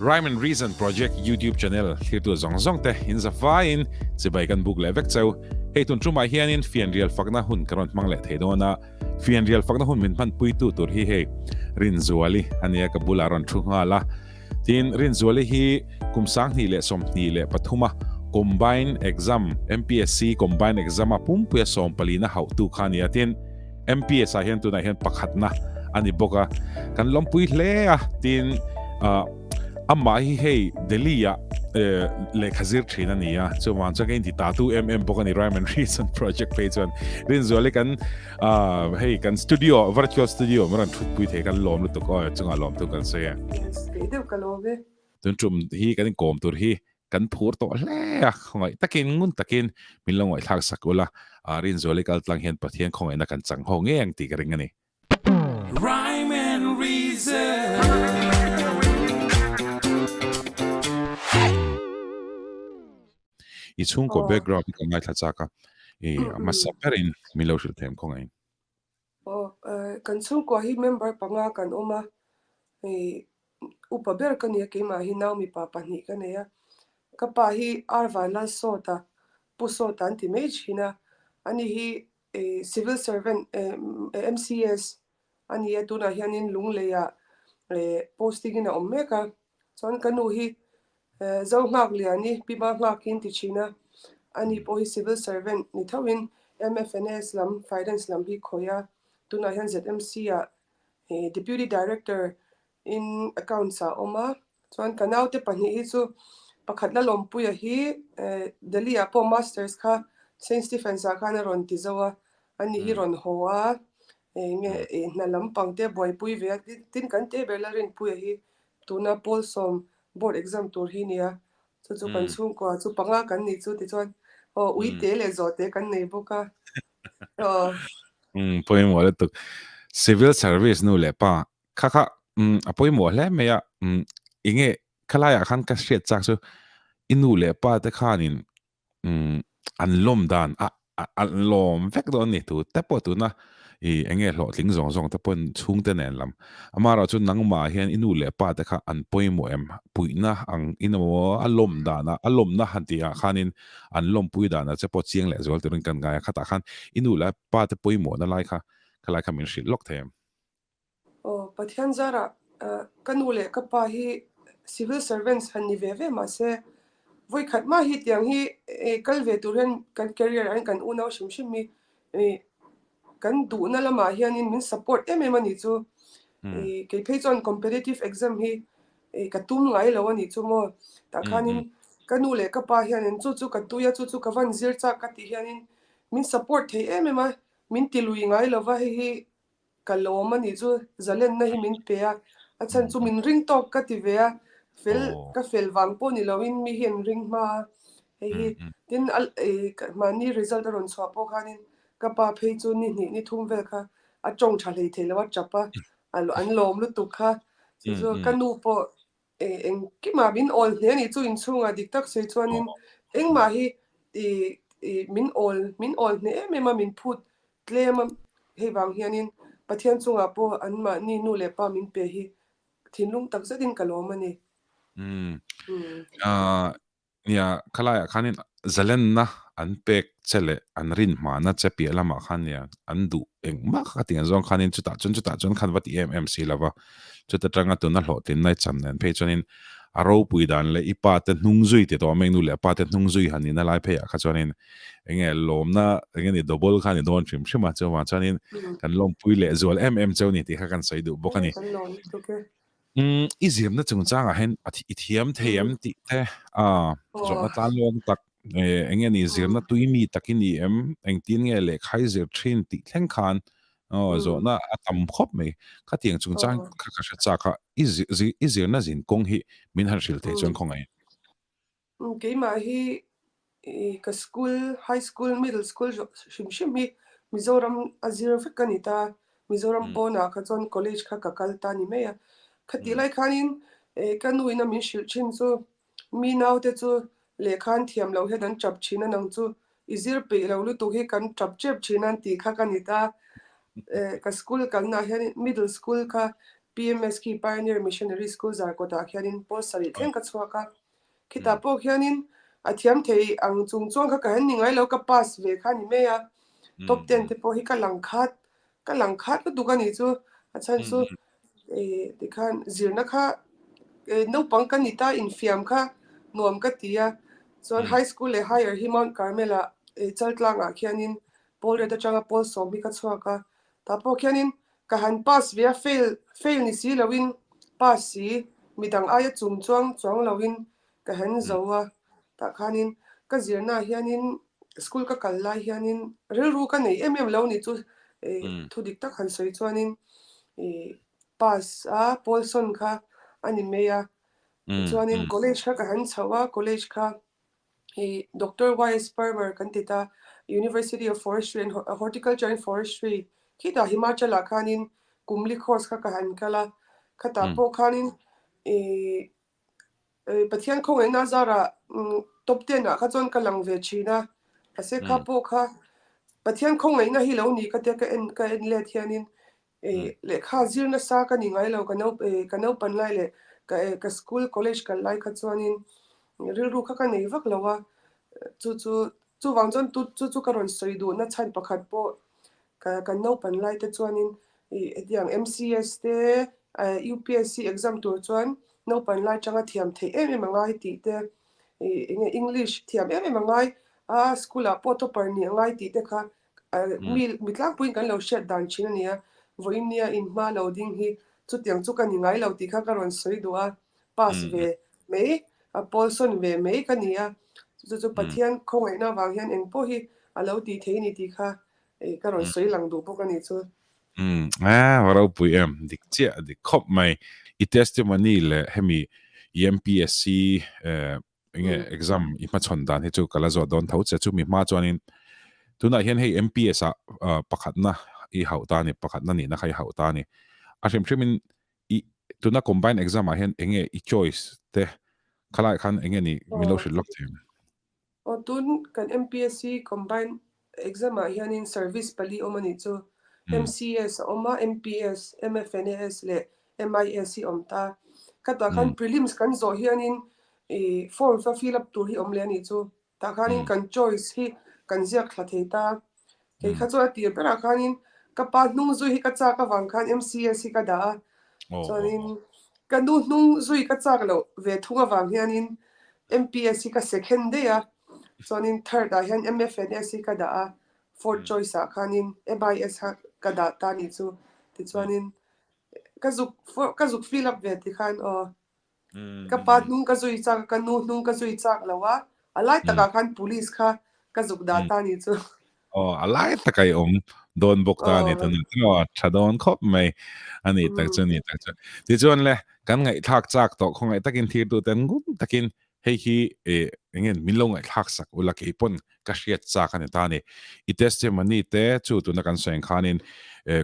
Rhyme and Reason Project YouTube channel thlirtu zawng zawng te in zavaiin chibai kan buk leh vek cheu. Hei tun tumah hianin fianrial fakna hun ka rawn hmang leh thei dawn a, fianrial fakna hun min hmanpuitu tur hi hei Rinzuali a nia ka bulah rawn thu nghal a. Tin, Rinzuali hi kum 2023 a Combined Exam, MPSC Combined Exam a pumpuia sawmpalina hauhtu kha a ni a. Tin, MPS ah hian tunah hian pakhatna a ni bawk a, kan lawmpui hle a. Tin, amah hi hei Delhi ah lehkha zir thin a ni a, chuvang chuan ka inti ta tu em em bawk a ni Rhyme and Reason Project phei chuan Rinzuali kan hei kan studio, virtual studio min rawn thutpui thei kan lawm lutuk aw, chungah lawm thung kan sawi e. Yes, kei deuh ka lawm e. Tun tum hi kan inkawm tur hi kan phur tawh hle a, khawngaih takin ngun takin min lo ngaihthlak sak ula, Rinzuali kal tlang hian Pathian khawngaihna kan chang ho ngei ang tih ka ring a ni. Rhyme and Reason. I chhungkaw background hi ka ngaithla chak a, i hmasa berin min lo hrilh them khawngaih. Aw, kan chhungkua hi member panga kan awm a, upa ber ka nia keimah hi nau mipa pahnih ka nei a, ka pa hi Ar Vanlalsawta, Pu Sawta an ti mai thin a, ani hi civil servant MCS a ni a, tunah hianin Lungleiah posting in a awm mek a, chuan ka nu hi Zohnghakliani Pi Ma Nghakin ti thin a, ani pawh hi civil servant ni thoin MFNS lam finance lam hi khawih a, tunah hian ZMC ah Deputy Director in accounts ah a awm a, chuan ka naute pahnih hi chu pakhat Lalawmpuia hi Delhi ah pawh masters kha Saint Stephen's ah khan a rawn ti zo a, ani hi rawn haw a, enge hna lampang te buaipui ve a, tin kan te ber Lalrinpuia hi tuna pawl sawm board exam tur hi nia, chu chu kan chhungkua chu panga kan nih chu tichuan aw ui te leh zawh te kan nei bawk a aw. Um pawimawh lutuk civil service nu leh pa kha kha um a pawimawh hle mai a um enge khalaiah khan ka hriat chak chu i nu leh pa te khanin um an lawm dan a an lawm vek dawn a ni tu te pawh tuna i enge hlawhtling zawng zawng te pawhin chhungte nen lam amaherawh chu nangmah hian i nu leh pa te kha an pawimawh em puihna ang in emaw a lawm dana a lawmna han tih ah khanin an lawmpui danah che pawh chiang leh zual turin kan ngai a khatah khan i nu leh pa te pawimawhna lai kha khalai kha min hrilh lawk thei em. Aw, Pathian zarah ka nu leh ka pa hi civil servants han ni ve ve mahse vawikhat mah hi tiang hi kal ve tur hian kan career ah hian kan unau hrim hrim hi kan duhna lamah hianin min support em em a nih chu. Kei phei chuan competitive exam hi ka tum ngai lo a nih chu maw. Tah khanin ka nu leh ka pa hianin chu chu ka tui a, chu chu ka van zir chak ka tih hianin min support thei em em a, min ti lui ngai lo va hei hi Ka lawm a nih chu zalenna hi min pe a, a chhan chu min ring tawk ka ti ve a, fel ka fel vang pawh ni loin mi hi an ring hma a, hei hi tin a mahni result a rawn chhuah pawh khanin ka pa phei chu ni hnih ni thum vel kha a tawng tha hlei thei lo a tap a, an lawm lutuk kha, chu chu ka nu pawh engkimah min awl hle a nih chu inchhungah dik tak sawi chuanin engmah hi min awl min awl hneh em em a min phut tlem a hei vang hianin Pathian chungah pawh anmahni nu leh pa min pe hi thinlung tak zetin ka lawm a ni. Nia, khalaiah khanin zalenna an pek che leh an rin hmahna che piah lamah khan nia an duh engmah kha ka ti ang zawng khanin chutah chuan chutah chuan khan va ti em em si lova, chuta tanga tuna hlawhtlinna i chan nen phei chuanin a ropui dan leh i pa te hnung zui ti tawh mai nu leh pa te hnung zui han nihna lai pheiah kha chuanin enge lawmna enge ni double kha ni dawn hrim hrim a, chuvang chuanin kan lawmpui leh zual em em cheu ni tih kha kan sawi duh bawk a ni. Umm i zirna chungchangah hian a i thiam thei em tih te a zawhna tlan luang tak eng nge ni zirna tui mi tak i ni em engtin nge lehkha i zir thin tih thleng khan aw zawhna a tam khawp mai khatiang chungchang kha ka hre chak a i i zirna zin kawng hi min han hrilh thei chuan khawngaih. Keimah hi ka school, high school, middle school hrim hrim hi Mizoram a zir vek ka ni ta. Mizoram pawnah kha chuan college kha ka kal ta ni mai a. Khatih lai khanin ka nuin a min hrilh thin chu mi naute chu lehkha an thiam loh hian an tap thin a, nang chu i zir peih lo lutuk hi kan tap tep thin a an tih kha ka ni ta. Ka school kalnaah hian middle school kha PMS khi Pioneer Missionary School Zarkawtah khianin pawl sarih thleng ka chhuak a. Khitah pawh khianin a thiam thei ang chung chuan kha ka han ni ngai lo, ka pass ve kha a ni mai a. Top ten te pawh hi ka lang khat, ka lang khat lutuk a nih chu. A chhan chu tikhan zirna kha naupang ka ni ta infiam kha nuam ka ti a. Chuan high school leh higher hi Mount Carmel-ah Chaltlangah khianin pawl riat atanga pawl sawm hi ka chhuak a. Tah pawh khianin Ka han pass ve a, fail fail ni si loin pass si, midang aia chung chuang chuang loin ka han zo a. Tah khanin ka zirnaah hianin school ka kal lai hianin rilru ka nei em em lo ni chu thu dik tak han sawi chuanin pass a Paulson kha a ni mai a. Tichuanin college kha ka han chho a, college kha Hei Doctor YS Parmar kan ti ta, University of Forestry and Horticulture and Forestry khitah Himachal ah khanin kumli course kha ka han kal a, khatah pawh khanin ih Pathian khawngaihna zarah top ten ah kha chuan ka lang ve thin a, mahse kha pawh kha Pathian khawngaihna hi lo ni ka tia ka en ka en let hianin Lehkha zir nasa ka ni ngai lo, ka nau ka naupan lai leh ka ka school college kal lai kha chuanin rilru kha ka nei vak lo a, chu chu chuvang chuan tu chu chu ka rawn sawi duhna chhan pakhat pawh ka kan naupan lai te chuanin ih hetiang MCS te UPSC exam tur chuan naupan lai tanga thiam theih em em a ngai tih te ih eng nge English thiam em em a ngai a school ah pawh topper nih a ngai tih te kha Mi mi tlangpuiin kan lo hriat dan thin a nia, vawiin nia in hma lo ding hi chutiang chu ka ni ngai lo tih kha ka rawn sawi duh a, pass ve mai, pawl sawn ve mai ka ni a, chu chu Pathian khawngaihna avang hian eng pawh hi a lo tih thei a ni tih kha ka rawn sawi lang duh bawk a ni chu. Umm a ropui em, dik chiah dik khawp mai. I testimony leh hemi MPSC enge exam i hmachhawn dan hi chu ka la zawt dawn tho che chumi hma chuanin tunah hian hei MPS ah pakhatna i hauh ta a ni pakhatna nihna kha i hauh ta a ni a hrim hrimin i tuna combined exam ah hian enge i choice te khalai khan enge ni min lo hrilh lawk che em? Aw tun kan MPSC combined exam ah hianin service pali awm a nih chu MCS a awm a MPS, MFNAS leh MIS hi awm ta. Khatah khan prelims kan zawh hianin ih form fa fill up tur hi awm leh a nih chu. Tah khanin kan choice hi kan ziak thla thei ta. Kei kha chuan a tir berah khanin ka pa hnung zui hi ka chak avang khan MCS hi ka dah a. Chuanin ka nu hnung zui ka chak loh ve thung avang hianin MPS hi ka second daih a. Chuanin third ah hian MFNS hi ka dah a. Fourth choice ah khanin MIS kha ka dah ta a nih chu. Tichuanin ka zuk ka zuk fill up ve ti khan aw ka pa hnung ka zui chak ka nu hnung ka zui chak lo a a lai takah khan police kha ka zuk dah ta ni chu aw a lai taka i awm dawn bawk ta ni tun aw tha dawn khawp mai ani tak chu ni tak chu tichuan le kan ngaihthlak chak tawh khawngaih takin thirtu ten ngun takin Hei hi eng nge min lo ngaihthlak sak ula kei pawn ka hriat chak a ni ta a ni. I testimony te chu tuna kan sawi ang khanin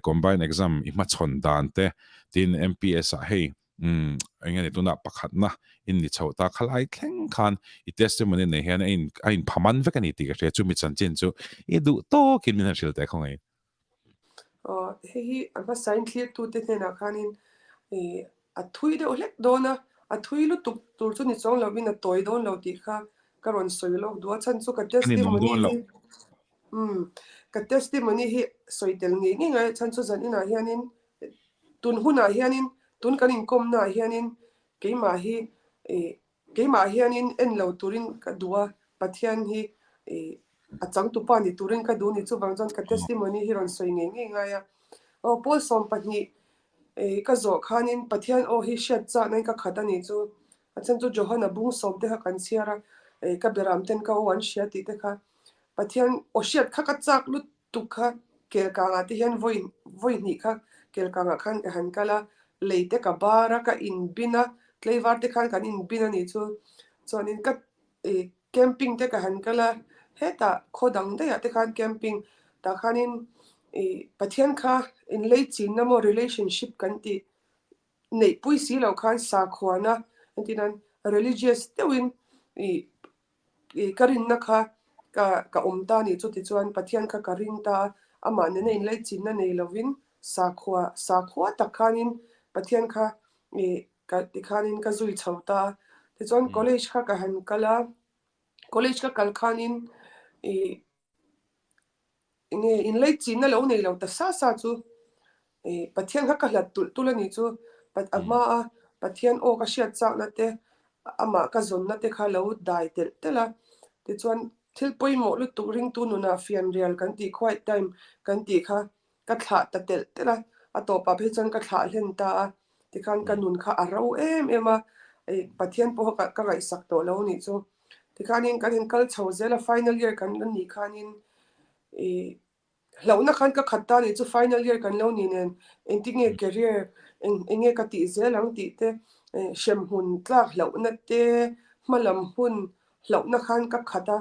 combined exam i hmachhawn dan te tin MPS ah hei eng nge ni tunah pakhatna in ni chhoh ta khalai thleng khan i testimony nei hian a in a inphaman vek a ni tih ka hria chumi chanchin chu i duh tawkin min han hrilh teh khawngaih. Aw hei hi a hmasain thlirtute hnenah khanin A thui deuh hlek dawn a, a thui lutuk tur chu ni chuang lovin a tawi dawn lo tih kha ka rawn sawi lawk duh a, chhan chu ka testimony hi umm ka testimony hi sawi tel ngei ngei ngai a, chhan chu zan inah hianin tun hunah hianin tun kan inkawmna ah hianin keimah hi ih Keimah hianin en lo turin ka duh a, Pathian hi a changtupa ni turin ka duh ni. Chuvang chuan ka testimony hi rawn sawi ngei ngei ngai a. Aw, Paul 12 ka zawh khanin Pathian aw hi hriat chaknain ka khat a nih chu. A chhan chu Johana bung sawm te kha kan chhiar a, ka beram ten ka aw an hria tih te kha. Pathian aw hriat kha ka chak lut tuk kha kelkangah te hian vawi vawi hnih kha kelkangah khan ka han kal a, lei te ka bar a, ka inbin a, tleivar te khan kan inbin a nih chu. Chuanin ka ih camping te ka han kal a, hetah khaw dang daihah te khan camping tah khanin ih Pathian kha inleichinna maw relationship kan tih neihpui si loh khan sakhuana engtin religious deuhin ih I ka rinna kha ka ka awm ta a nih chu tichuan Pathian kha ka ring ta a, amah nena inlaichinna nei lovin sakhua sakhua tak khanin Pathian kha ih ka tikhanin ka zui chho ta a. Tichuan college kha ka han kal a, college ka kal khanin ih enge inleichihna lo nei lo ta sa sa chu ih Pathian kha ka hlat tulh tulh a nih chu. A hma a Pathian aw ka hriat chakna te amah ka zawnna te kha lo dai telh telh a. Tichuan thil pawimawh lutuk ringtu nunah fianrial kan tih quiet time kan tih kha ka thlah ta telh telh a, a tawpah phei chuan ka thlah hlen ta a, tikhan ka nun kha a ro em em a, Pathian pawh kha ka ngaihsak tawh lo nih chu. Tikhanin kan in kal chho zel a, final year kan la nih khanin ih hlauhna khan ka khat ta nih chu final year kan lo nih nen engtin nge career eng eng nge ka tih zel ang tih te hremhmun tlak hlauhna te hmalam hun hlauhna khan ka khat a,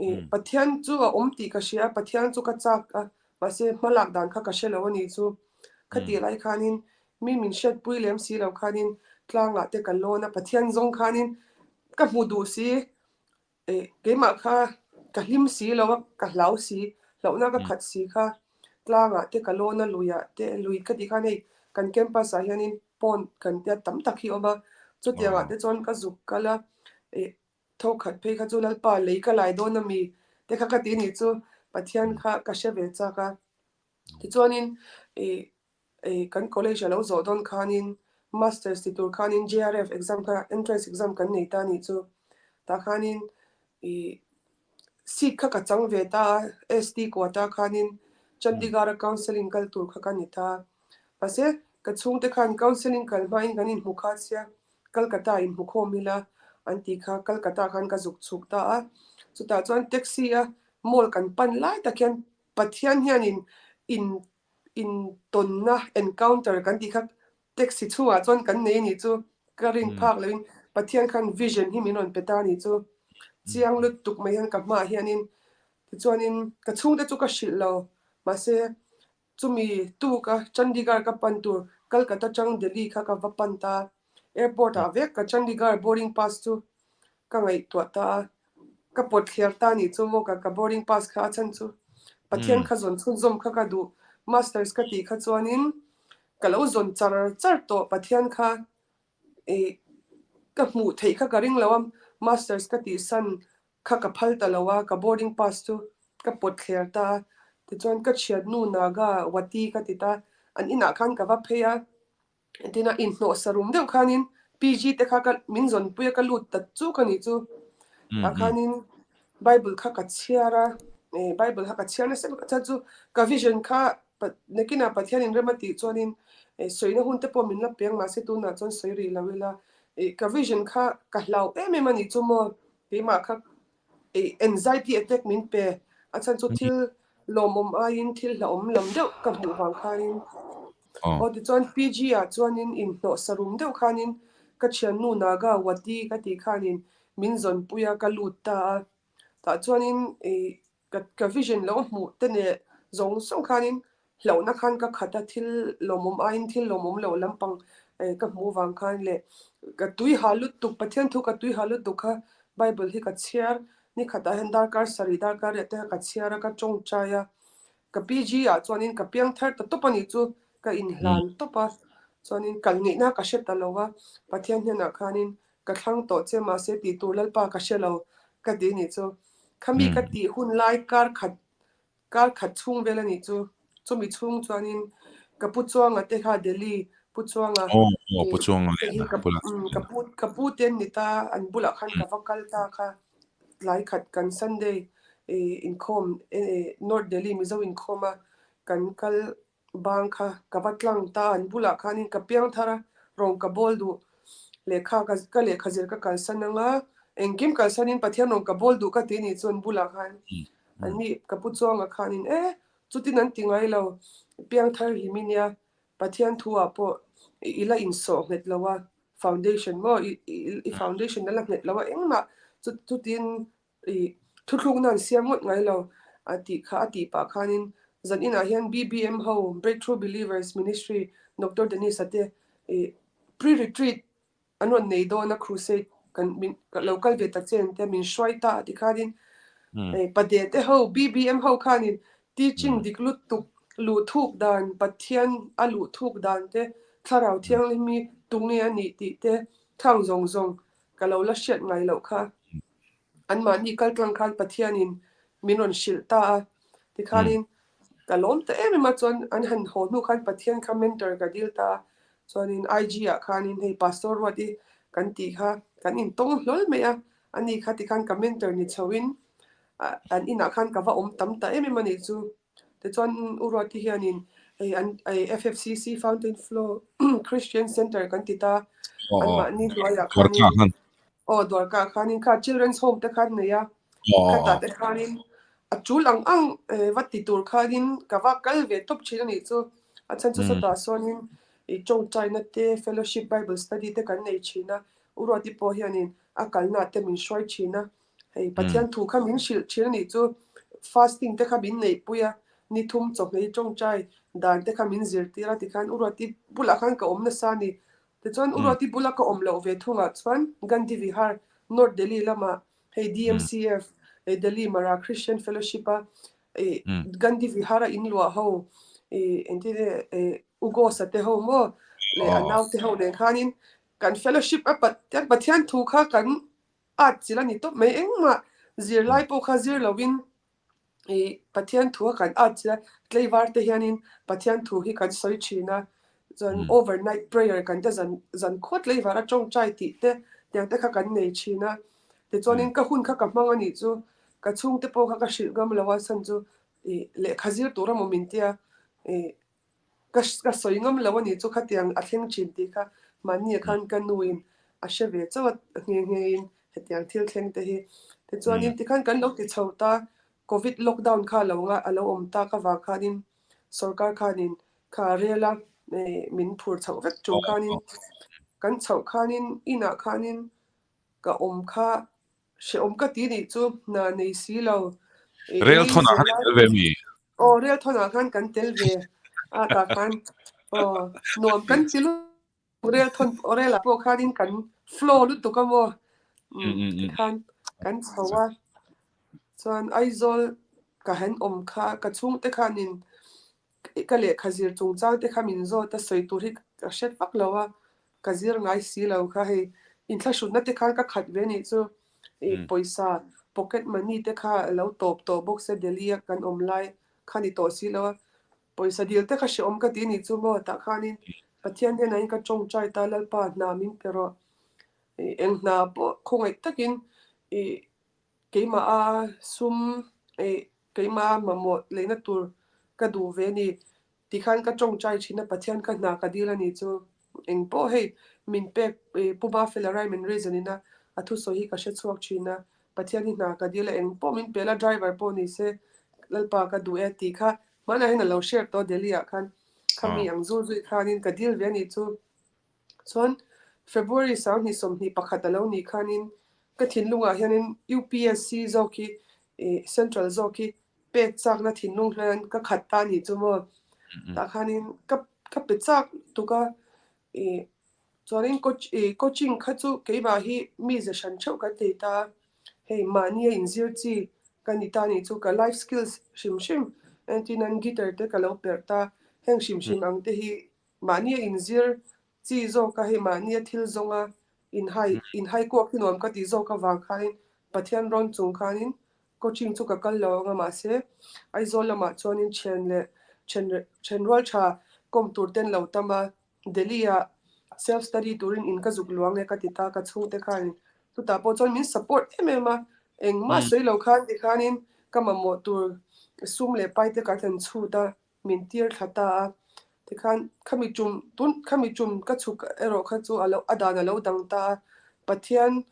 ih Pathian chu a awm tih ka hria a, Pathian chu ka chak a, Mahse, hmalak dan kha ka hre lo a nih chu. Khatih lai khanin mi min hriatpui lem si lo khanin tlangah te ka lawn a, Pathian zawng khanin ka hmu duh si, eh keimah kha ka hlim si lo a, ka hlau si, hlauhna ka khat si kha tlangah te ka lawn a, luiah te, lui ka tih khan hei kan campus ah hianin pond kan tia tam tak hi a awm a, chutiangah te chuan ka zuk kal a, eh Tho khat phei kha chu Lalpa lei ka lai dawn a mi te kha ka ti nih chu Pathian kha ka hre ve chak a. Tichuanin ih ih kan college a lo zawh dawn khanin masters ti tur khanin JRF exam kha entrance exam kan nei ta nih chu. Tah khanin ih seat kha ka chang ve ta a ST quota khanin Chandigarh a counselling kal tur kha ka ni ta. Mahse ka chhungte khan counselling kal hmain kan inhmu kha sia Calcutta inhmu khawm ila an tih kha Calcutta khan ka zuk chhuk ta a, chutah chuan taxi a mall kan pan lai tak hian Pathian hianin in intawnna encounter kan tih kha taxi chhungah chuan kan nei a nih chu ka rin phak loin Pathian khan vision hi min rawn pe ta a nih chu chiang lutuk mai hian ka hmaah hianin tichuanin ka chhungte chu ka hrilh lo mahse Chumi tuka Chandigarh ka pan tur Calcutta tang Delhi kha ka va pan ta. Airport ah vek ka Chandigarh boarding pass chu ka ngaihtuah ta a, ka pawt thliar ta nih chu maw ka ka boarding pass kha a chhan chu Pathian kha zawn chhunzawm kha ka duh Masters ka tih kha chuanin ka lo zawn char char tawh Pathian kha ih ka hmuh theih kha ka ring lo a Masters ka tih san kha ka phal ta lo a, ka boarding pass chu ka pawt thler ta a, tichuan ka thiannu Naga Wati ka ti ta, an inah khan ka va phei a, entina inhnawh sarum deuh khanin PG te kha ka min zawnpui a ka lut ta chuk a nih chu, tah khanin Bible kha ka chhiar a, Bible kha ka chhiar nasa bawk a, chuan chu ka vision kha nakinah Pathianin rem a tih chuanin sawina hun te pawh min la peng mahse tunah chuan sawi rih lo ila, ka vision kha ka hlau em em a nih chu maw. Keimah kha anxiety attack min pe a chhan chu thil lawmawm aiin thil hlauhawm lam deuh ka hmuh vang khanin aw tichuan PG ah chuanin inhnawh sarum deuh khanin ka thiannu Naga Wati ka tih khanin min zawnpui a ka lut ta a tah chuanin ih Ka ka vision lo hmuh te neh zawng zawng khanin hlauhna khan ka khat a, thil lawmawm aiin thil lawmawm loh lampang ka hmuh vang khan leh ka tui ha lutuk, Pathian thu ka tui ha lutuk kha Bible hi ka chhiar, ni khatah hian darkar sarih darkar riah te kha ka chhiar a, ka tawngtai a, ka PG ah chuanin ka piang thar ta tawp a nih chu ka inhlan tawp a, chuanin kal ngeihna ka hre ta lo a, Pathian hnenah khanin Ka thlang tawh che mahse tih tur Lalpa ka hre lo ka ti nih chu. Khami ka tih hun lai kar khat kar khat chhung vel a nih chu. Chumi chhung chuanin ka pu Chuanga te kha Delhi pu Chuanga te hi ka pu ka pu te an ni ta an bulah khan ka va kal ta kha tlai khat kan Sunday inkhawm North Delhi Mizo inkhawm a kan kal Bang kha ka va tlang ta an bulah khanin ka piang thar a, rawng ka bawl duh lehkha ka ka lehkha zir ka kalsan anga engkim kalsanin Pathian rawng ka bawl duh ka ti nih chu an bulah khan an ni ka pu chuanga khanin e chutin an ti ngai lo piang thar hlim i nia Pathian thu ah pawh i la insawh nghet lo a foundation maw i i foundation a la nghet lo a engmah chutin I thuthlukna an siam ngawt ngai lo a tih kha a tih pah khanin zan inah hian BBM ho Breakthrough Believers Ministry Doctor Dennis-a te i pre-retreat an rawn nei dawn a crusade kan min lo kal ve ta chen te min hruai ta a ti khanin pade te ho BBM ho khanin teaching dik lutuk luh thuk dan Pathian a luh thuk dan te. Thlarau Thianghlim hi tunge a nih tih te thang zawng zawng ka lo la hriat ngai loh kha. Anmahni kaltlang khan Pathianin min rawn hrilh ta a, tikhanin ka lawm ta em em a, chuan an han haw hnu khan Pathian kha mentor ka dil ta a, chuanin IG ah khanin hei Pastor Ruat i kan tih kha kan intawng hlawl mai a, ani kha tikhan ka mentor ni chhoin an inah khan ka va awm tam ta em em a nih chu. Tichuan U Ruati hianin hei an FFCC Fountain Flow Christian Center kan ti ta, anmahni hnuaiah khanin aw Dwarka ah khanin kha Children's Home te khan nei a, khatah te khanin a tul ang ang va ti tur khanin ka va kal ve tawp thin a nih chu. A chhan chu sawtah sawnin i tawngtaina te fellowship Bible study te kan nei thin a, U Ruati pawh hianin a kalna te min hruai thin a. Hei Pathian thu kha min hrilh thin a nih chu fasting te kha min neihpui a, ni thum chawhmei tawngtai dan te kha min zirtir a tikhan U Ruati bulah khan ka awm nasa a ni. Tichuan U Ruati bula ka awm loh ve thungah chuan Gandhi Vihar, North Delhi lamah hei DMCF, Delhi Mara Christian Fellowship a Gandhi Vihar a inluah ho engtin nge U Gosa te ho maw leh a naute ho nen khanin kan fellowship a Pathian thu kha kan At chilh a ni tawp mai. Engmah zirlai pawh kha zir lovin ih Pathian thu a kan at chilh a, tleivar te hianin Pathian thu hi kan sawi thin a, chuan overnight prayer kan te zan zan khaw tleivar a tawngtai tih te tiang te kha kan nei thin a. Tichuanin ka hun kha ka hmang a nih chu ka chhungte pawh kha ka hrilh ngam lo a chhan chu ih lehkha zir tur emaw min tia ih Ka ka sawi ngam lo a nih chu khatiang a thleng thin tih kha mahni khan ka nuin a hre ve chauh a nghe nghe in hetiang thil thleng te hi. Tichuanin tikhan kan lo ti chho ta Covid lockdown kha a lo nga a lo awm tak avang khanin sorkar khanin kha rel a min phur chhoh vek tum khanin kan chhoh khanin inah khanin ka awm kha Hrehawm ka ti nih chu hna nei si lo. Rel thawnah khan i tel ve mi? Aw, rel thawnah khan kan tel ve a tah khan aw nuam kan ti lutuk rel thawn rel ah pawh khanin kan flow lutuk a maw tikhan kan chho a chuan Aizawl ka han awm kha ka chhungte khanin Ka lehkha zir chungchang te kha min zawt a sawi tur hi ka hret vak lo a, ka zir ngai si lo kha hei inthlahrutna te khan ka khat ve nih chu i pawisa pocket money te kha a lo tawp tawh bawk se Delhi a kan awm lai kha ni tawh si lo a, pawisa dil te kha hrehawm ka ti nih chu maw tah khanin Pathian hnenah in ka tawngtai ta Lalpa hna min pe rawh i eng hna pawh khawngaih takin i Keimah a sum eh keimah a mamawh leihna tur ka duh ve a ni. Tikhan ka tawngtai thin a, Pathian ka hna ka dil a ni chu. Engpawh hei min pek eh Pu Mafela Rhyme and Reason ina a thusawi hi ka hre chhuak thin a, Pathian hi hna ka dil a, engpawh min pe la driver pawh ni se Lalpa ka duh e tih kha hmanah hian a lo share tawh Delhi ah khan khami ang zul zui khanin ka dil ve a ni chu. Chuan February 2021 a lo nih khanin ka thinlungah hianin UPSC zawk hi Central zawk hi pek chakna thinlung hian ka khat ta a nih chu maw. Tah khanin ka ka pe chak tuk a chuanin coaching kha chu keimah hi mi ze hran theuh kan nei ta a, hei mahni a inzir chi ka ni ta a nih chu ka life skills hrim hrim entir nan guitar te ka lo perh ta heng hrim hrim ang te hi Mahni a inzir chi zawk a, hei mahni a thil zawnga inhai inhai kuak hi nuam ka tih zawk avang khanin Pathian rawn chung khanin coaching chu ka kal lo ang a, mahse Aizawl lamah chuanin thian leh then thenrual tha kawm tur ten lo tam a, Delhi ah self study turin in ka zuk luang e ka ti ta, ka chhungte khanin chutah pawh chuan min support em em a, engmah sawi lo khan tikhanin ka mamawh tur sum leh pai te kan han chhut a. min tir thla ta a, tikhan khami tum tun khami tum ka chhuk erawh kha chu a lo a dan a lo dang ta a, Pathian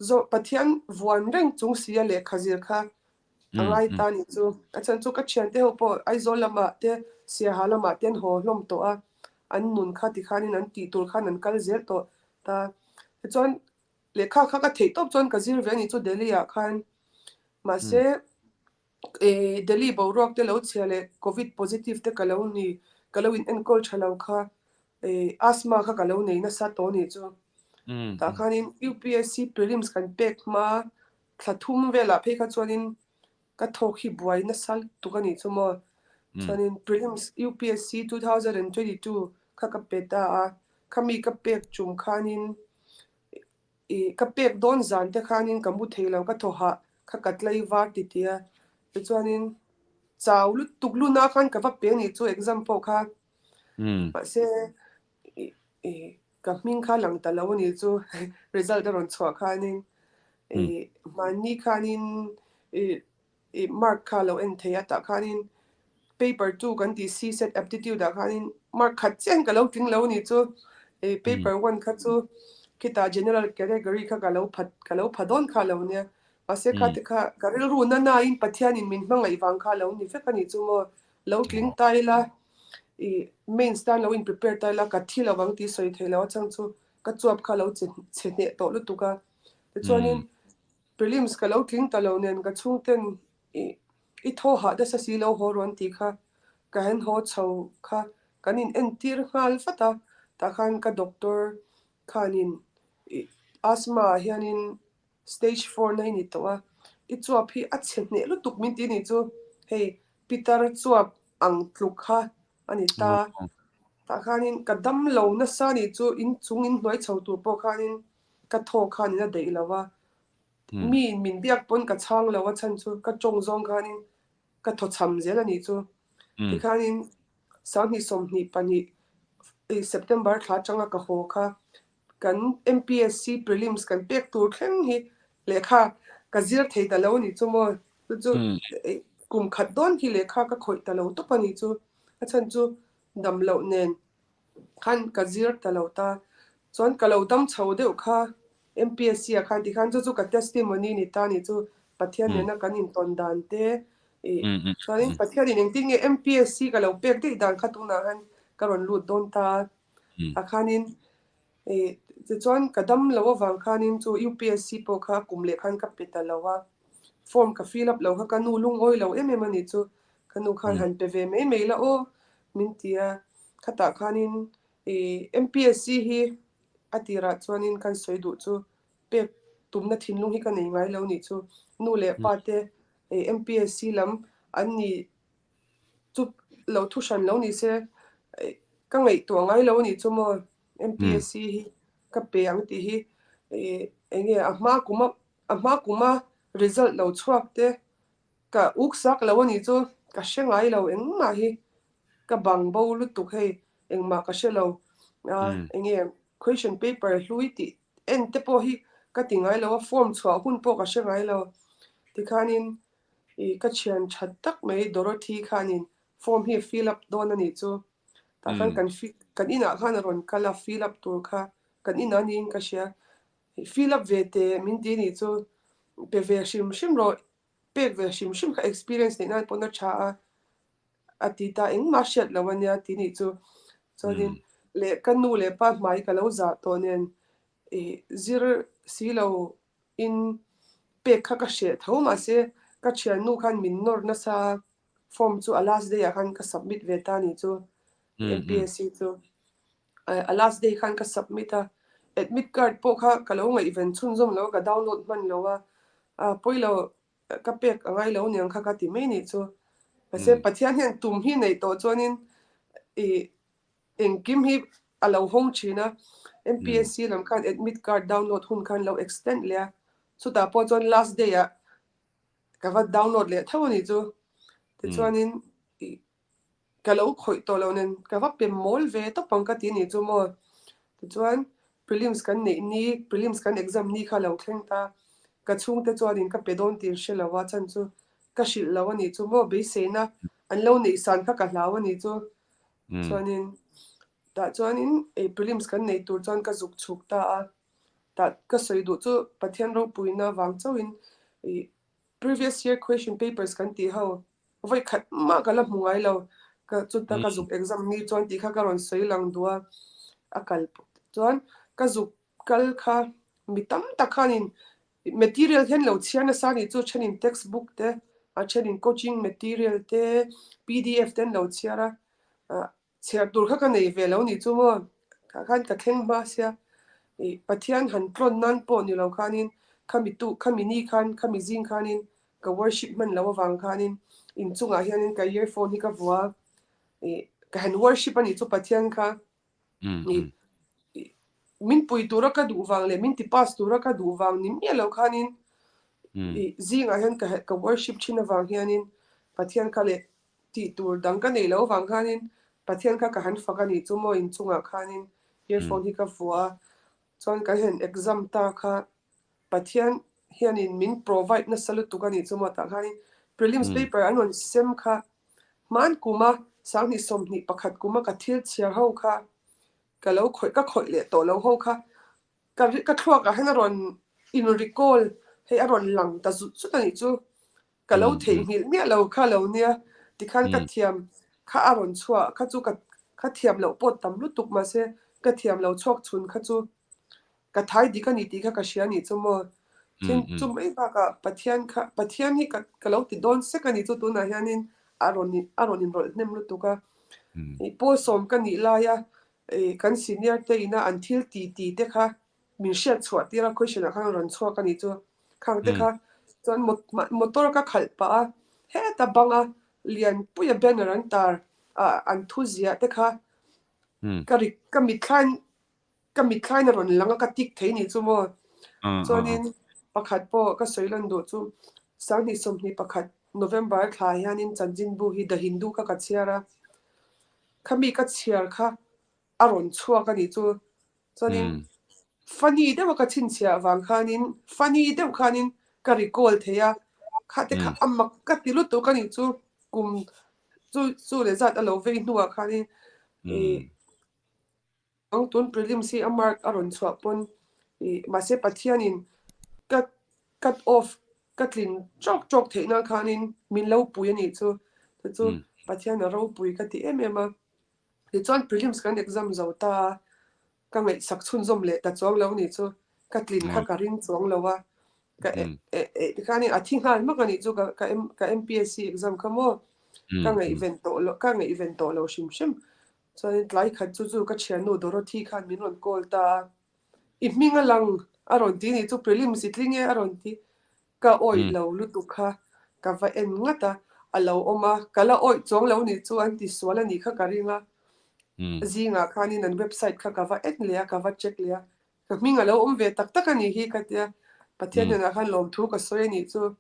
zawh Pathian vuan reng chung si a lehkha zir kha a ngai ta nih chu, a chhan chu ka thiante ho pawh Aizawl lamah te Siaha lamah te an haw hlawm tawh a, an nun kha tikhanin an tih tur khan an kal zel tawh ta, tichuan lehkha kha ka theih tawp chuan ka zir ve a nih chu Delhi ah khan mahse Delhi boruak te lo chhia leh Covid positive te ka lo ni, ka lo in enkawl tha lo kha asthma kha ka lo nei nasa tawh nih chu. Tah khanin UPSC prelims kan pek hma thla thum velah phei kha chuanin ka thawk hi buai nasa lutuk a nih chu maw. Chuanin prelims UPSC 2022 kha ka pe ta a. Khami ka pek tum khanin i ka pek dawn zan te khanin ka mu thei lo, ka thaw hah kha ka tlei var ti ti a. Tichuanin chau lutuk luna khan ka va pe a nih chu exam pawh kha. Mahse i ka hming kha lang ta lo a nih chu result a rawn chhuah khanin i hmanni khanin i i mark kha lo en thei a tah khanin paper 2 kan tih CSAT aptitude ah khanin mark khat chiah in ka lo tling lo a nih chu i paper 1 kha chu khitah general category kha ka lo phat ka lo pha dawn kha lo nia mahse kha te kha ka rilru na na in Pathian in min hmangaih vang kha lo ni vek a nih chu maw lo tling ta ila i mains tan lo in prepare ta ila ka thi lo ang tih sawi thei lo a chang chu ka chuap kha lo che chhe hneh tawh lutuk a tichuanin Prelims ka lo tling ta lo nen ka chhungten i i thaw hah nasa si lo haw rawn tih kha ka han haw chho kha kan in entir nghal vat a, tah khan ka doctor khanin i asthma ah hianin stage 4 na i ni tawh a, i chuap hi a chhe hneh lutuk min ti nih chu hei pitar chuap ang tluk kha a ni ta, tah khanin ka dam lo nasa nih chu inchung inhnuai chho tur pawh khanin ka thaw khanin a daih lo a, mi in min biak pawn ka chhang lo a chhan chu ka tawng zawng khanin ka thaw chham zel a nih chu. Tikhanin 2022 September thla atanga ka haw kha kan MPSC prelims kan pek tur thleng hi lehkha ka zir thei ta lo a nih chu maw. Chu chu kum khat dawn hi lehkha ka khawih ta lo tawp a nih chu. A chhan chu dam loh nen khan ka zir ta lo ta. Chuan ka lo dam chho deuh kha MPSC ah khan tikhan chu chu ka testimony ni ta ni chu Pathian nena kan intawn dan te i chuanin Pathianin engtin nge MPSC ka lo pek daih dan kha tunah khan ka rawn lut dawn ta a khanin i tichuan ka dam lo avang khanin chu UPSC pawh kha kum leh khan ka pe ta lo a, form ka fill up lo kha ka nu lungawi lo em em a ni chu ka nu khan han pe ve mai mai la aw min ti a, khatah khanin i MPSC hi a tirah chuanin kan sawi duh chu pek tumna thinlung hi ka nei ngai lo nih chu nu leh pa te MPSC lam an ni chu lo thu hran lo ni se ka ngaihtuah ngai lo nih chu maw MPSC hi ka pe ang tih hi eng nge a hma kuma a hma kuma result lo chhuak te ka uk sak lo a nih chu ka hre ngai lo engmah hi ka bang bo lutuk hei engmah ka hre lo a eng nge question paper hlui tih en te pawh hi ka ti ngai lo a form chhuah hun pawh ka hre ngai lo tikhanin i ka thian that tak mai Dorothy khanin form hi fill up dawn a nih chu tah khan kan kan inah khan a rawn kal a fill up tur kha kan inah niin ka hria fill up ve teh min ti nih chu pe ve hrim hrim rawh pek ve hrim hrim kha experience neih nan pawn a tha a a ti ta engmah hriat lo a nia ti nih chu chuanin leh ka nu leh pa hmai ka lo zah tawh nen i zir si lo in pek kha ka hreh tho mahse ka thiannu khan min nawr nasa form chu a last day ah khan ka submit ve ta nih chu MPSC chu a last day khan ka submit a admit card pawh kha ka lo ngaihven chhunzawm lo a ka download hman lo a pawi lo ka pek a ngai lo niang kha ka ti mai nih chu. Mahse Pathian hian tum hi neih tawh chuanin i engkim hi a lo hawng thin a, MPSC lam khan admit card download hun khan lo extend leh a, chutah pawh chuan last day ah ka va download leh tho a nih chu. Tichuanin i ka lo khawih tawh lo nen ka va pe mawl ve tawp ang ka ti nih chu maw. Tichuan prelims kan neih ni, prelims kan exam ni kha lo thleng ta. Ka chhungte chuanin ka pe dawn tih hre lo a, chhan chu ka hrilh lo a nih chu maw, beiseina an lo neih san kha ka hlau a nih chu. Chuanin tah chuanin prelims kan neih tur chuan ka zuk chhuk ta a, tah ka sawi duh chu Pathian ropuina vang chauhin previous year question papers kan tih ho Vawi khat mah ka la hmu ngai lo. Ka chuta ka zuk exam ni chuan tih kha ka rawn sawi lang duh a, a kal chuan ka zuk kal kha mi tam tak khanin material hian lo chhiar nasa nih chu thenin textbook te a thenin coaching material te pdf te an lo chhiar a, Chhiar tur kha ka nei ve lo nih chu maw? Tah khan ka thleng hma sia. Ih, Pathian han tlawn nan pawh ni lo khanin khami tu, khami ni khan, khami zing khanin ka worship hman lo avang khanin inchungah hianin ka earphone hi ka vua. Ih, ka han worship a nih chu Pathian kha. Ih. Min pui tura ka duh vang leh min ti pass tura ka duh vang ni miah lo khanin i zingah hian ka ka worship thin avang hianin Pathian kha leh tih tur dang ka neih loh avang khanin Pathian kha ka han fak a nih chu maw inchungah khanin earphone hi ka vuah a, chuan kan han exam ta kha Pathian hianin min provide nasa lutuk a nih chu maw tah khanin prelims paper an rawn sem kha hman kuma 2021 kuma ka thil chhiar ho kha ka lo khawih ka khawih leh tawh lo ho kha ka ka thluak ah hian a rawn in recall hei a rawn lang ta zut zut a nih chu ka lo theihnghilh miah lo kha lo nia tikhan ka thiam kha a rawn chhuah kha chu ka ka thiam loh pawh tam lutuk mahse ka thiam lo chhuak chhun kha chu ka thai dik a ni tih kha ka hria a nih chu maw tin chu mai bakah Pathian kha Pathian hi ka ka lo ti dawn sek a nih chu tunah hianin a rawn a rawn inrawlh hnem lutuk a ih pawl sawm ka nih laia ih kan senior te ina an thil ti ti te kha min hriat chhuah tir a question ah khan a rawn chhuak a nih chu khang te kha chuan motor ka khalh pah a heta banga lianpuia banner an tar ah an thu ziah te kha ka ri ka mitthlain Ka mitthlain a rawn lang a, ka tik thei nih chu maw. Chuanin pakhat pawh ka sawi lan duh chu 2021 November thla hianin chanchinbu hi The Hindu kha ka chhiar a, khami ka chhiar kha a rawn chhuak a nih chu. Chuanin funny deuha ka chhinchhiah vang khanin funny deuh khanin ka recall thei a, khate kha a mak ka ti lutuk a nih chu kum chu chu leh zat a lo vei hnuah khanin ih Ang tun prelims hi a mark a rawn chhuah pawn ih mahse Pathianin ka cut off ka tlin tawk tawk theih nan khanin min lo pui a nih chu chu chu Pathian a ropui ka ti em em a. Tichuan prelims kan exam zo ta a, ka ngaihsak chhunzawm leh ta chuang lo nih chu ka tlin kha ka ring chuang lo a, ka tikhanin a thi nghal hmak a nih chu ka ka MPSC exam kha maw ka ngaihven tawh lo ka ngaihven tawh lo hrim hrim. Chuanin tlai khat chu chu ka thiannu Dorothy khan min rawn call ta a, I hming a lang a rawn ti nih chu prelims i tling e a rawn ti. Ka awih lo lutuk kha ka va en ngat a, a lo awm a, ka la awih chuang lo nih chu an ti sual a nih kha ka ring a. Zingah khanin an website kha ka va en leh a, ka va check leh a, Ka hming a lo awm ve tak tak a nih hi ka tia, Pathian hnenah khan lawmthu ka sawi a nih chu.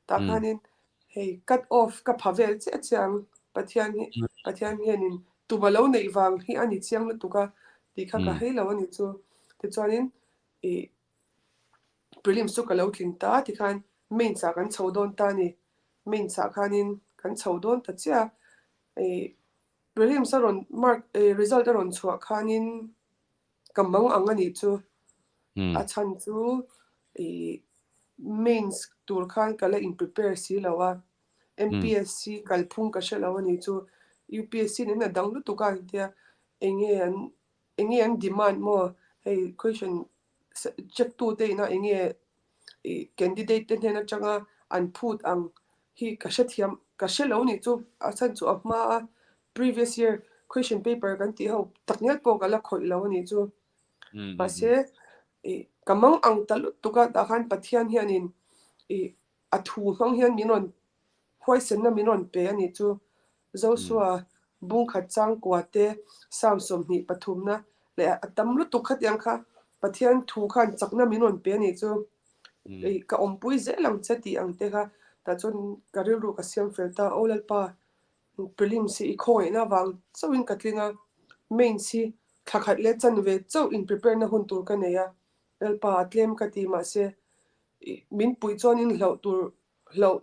Tah khanin hei cut off ka pha vel chiah chiah ang, Pathian hi Pathian hianin tum a lo neih vang hi a ni chiang lutuk a tih kha ka hei lo a nih chu. Tichuanin ih prelims chu ka lo tling ta tikhan mains ah kan chho dawn ta a ni. Mains ah khanin kan chho dawn ta chiah a, ih prelims a rawn mark ih result a rawn chhuah khanin Ka mang ang a nih chu. A chhan chu i mains tur khan ka la in prepare si lo a, MPSC kalphung ka hre lo a nih chu. UPSC nen a dang lutuk a tia enge an enge an demand maw hei question check tu te ina enge i candidate te hnen atanga an phut ang hi ka hrethiam ka hre lo nih chu a chhan chu a hma a previous year question paper kan tih ho tak ngial pawh ka la khawih lo a nih chu mahse i ka mang ang ta lutuk a tah khan Pathian hianin i a thu hmang hian min rawn huaisenna min rawn pe a nih chu Joshua bungkhat changkua te Psalm 23 na leh a tam lutuk khatiang kha Pathian thu khan chakna min rawn pe a nih chu ka awmpui zel ang che tih ang te kha tah chuan ka rilru ka siam fel ta aw Lalpa prelims hi i khawngaihna avang chauhin ka tling a mains hi thla khat leh chan ve chauh in prepare na hun tur ka nei a Lalpa a tlem ka ti mahse min puih chuanin hlauh tur hlauh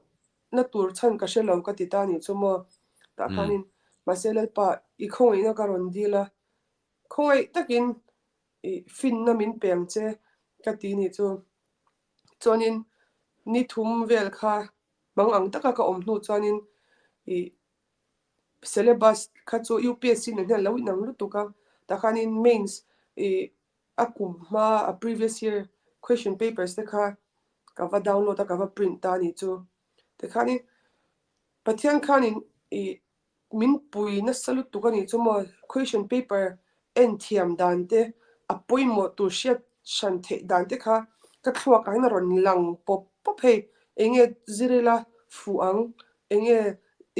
na tur chhan ka hre lo ka ti ta nih chu maw tah khanin mahse Lalpa i khawngaihna ka rawn dil a khawngaih takin i finna min pe ang che ka ti nih chu chuanin ni thum vel kha mang ang taka ka awm hnu chuanin i syllabus kha chu UPSC nen hian lo inang lutuk a tah khanin mains i a kum hma a previous year question papers te kha ka va download a ka va print ta a nih chu tikhanin Pathian khanin i min pui nasa lutuk a nih chu maw question paper en thiam dan te a pawimawh tur hriat hran theih dan te kha ka thluak ah hian a rawn lang pawp pawp hei enge zir ila fuh ang enge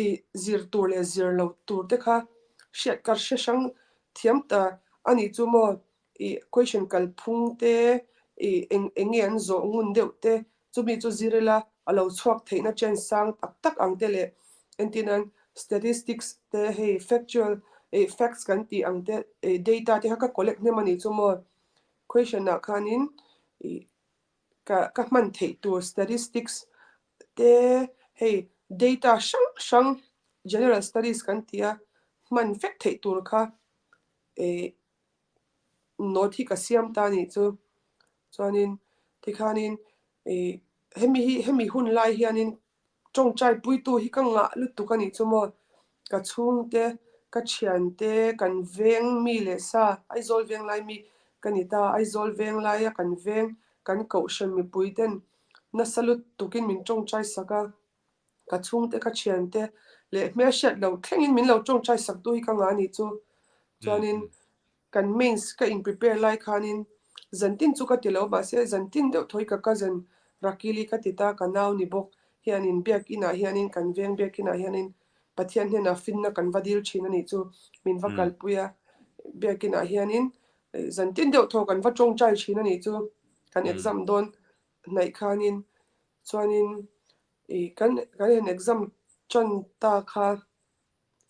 i zir tur leh zir lo tur te kha hriat ka hre hrang thiam ta a nih chu maw. I question kalphung te, i eng eng nge an zawh ngun deuh te, chumi chu zir ila a lo chhuak theihna chance sang tak tak ang te leh entirnan statistics te hei factual ih facts kan tih ang te ih data te kha ka collect hnem a nih chu maw question ah khanin ih ka ka hman theih tur statistics te hei data hrang hrang general studies kan tih a hman vek theih tur kha ih note hi ka siam ta anih chu. Chuanin tikhanin ih hemi hi hemi hun lai hianin tawngtai puitu hi ka ngah lutuk anih chu maw. Ka chhungte, ka thiante, kan veng mi leh sa, Aizawl veng lai mi ka ni ta, Aizawl veng laia kan veng kan kohhran mipui ten nasa lutukin min tawngtai sak a. Ka chhungte, ka thiante leh hmelhriat lo thlengin min lo tawngtai sak tu hi ka ngah anih chu. Chuanin kan mains ka in prepare lai khanin zantin chu ka ti lo mahse zantin deuh thawi ka cousin Rakili ka ti ta ka nau ni bawk hianin biakin ah hianin kan veng biakin ah hianin Pathian hnenah finna kan va dil thin anih chu min va kalpui a biakin ah hianin zantin deuh thaw kan va tawngtai thin anih chu kan exam dawn hnaih khanin Chuanin i kan kan han exam tan ta kha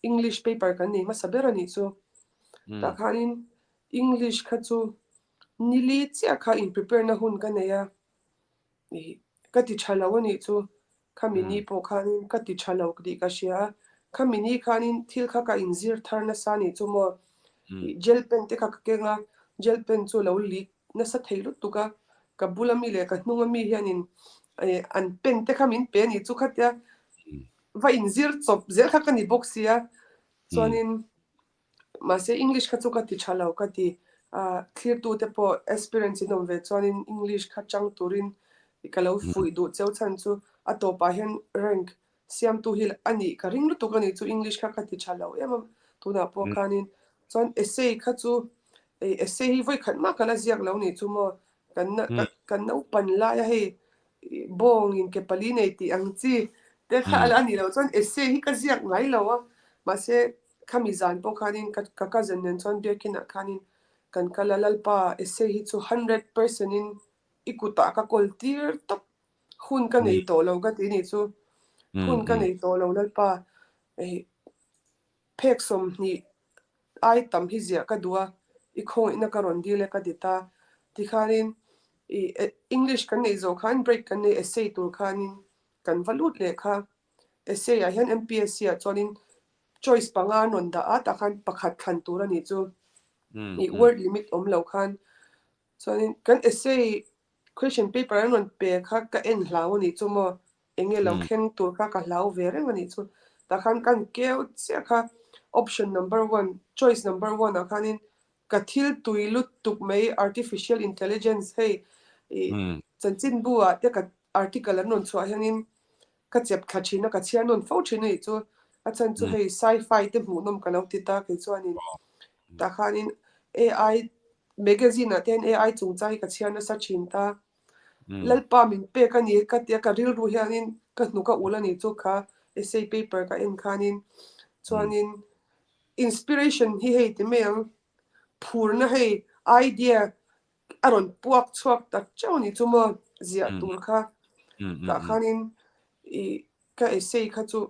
English paper kan nei hmasa ber a nih chu. Tah khanin English kha chu nili chiah kha in prepare na hun ka nei a, i ka ti tha lo a nih chu. Khami ni pawh khanin ka ti tha lo tih ka hria a, khami ni khanin thil kha ka inzir thar nasa a nih chu maw. I gel pen te kha ka keng a, gel pen chu lo leak nasa thei lutuk a, ka bula mi leh ka hnunga mi hianin an pen te kha min pe a nih chu khatia va inzir chawp zel kha ka ni bawk sia chuanin mahse English kha chu ka ti tha lo ka ti thlirtu te pawh aspirants in awm ve chuanin English kha chang turin ka lo fuih duh cheu chhan chu a tawpah hian rank Siamtu hi a nih ka ring lutuk a nih chu English kha ka ti tha lo em a tunah pawh khanin chuan essay kha chu essay hi vawi khat mah ka la ziak lo nih chu maw kan kan naupan lai a hei bawng in ke pali nei tih ang chi te kha a la nih loh chuan essay hi ka ziak ngai lo a mahse khami zan pawh khanin ka cousin nen chuan biakin ah khanin kan kal a Lalpa essay hi chu 100% in i kutah ka kawl tir tawp Hun ka nei tawh lo ka ti nih chu. Hun ka nei tawh lo Lalpa hei phek 20 ai tam hi ziah ka duh a, i khawngaihna ka rawn dil e ka ti ta. Tikhanin i English kan neih zawh khan break kan nei essay tur khanin kan va lut leh kha. Essay ah hian MPSC ah chuanin choice panga an rawn dah a tah khan pakhat thlan tur a nih chu. I word limit awm lo khan. Chuanin kan essay Question paper an rawn pe kha ka en hlau a nih chu maw? Enge lo thleng tur kha ka hlau ve reng a nih chu. Tah khan kan keu chiah kha option number one, choice number one ah khanin ka thil tui lutuk mai artificial intelligence hei ih chanchinbu ah te ka article an rawn chhuah hianin ka chep thla thin a, ka chhiar nawn fo thin a nih chu. A chhan chu hei sci-fi te hmuhnawm ka lo ti ta kei chuanin tah khanin AI Magazine ah te hian AI chungchang hi ka chhiar nasa thin ta. Lalpa min pek a ni ka tia ka rilru hianin ka hnuk a ul a nih chu kha essay paper ka en khanin chuanin inspiration hi hei ti mai ang phurna hei idea a rawn puak chhuak tak chauh a nih chu maw ziah tur kha tah khanin ih ka essay kha chu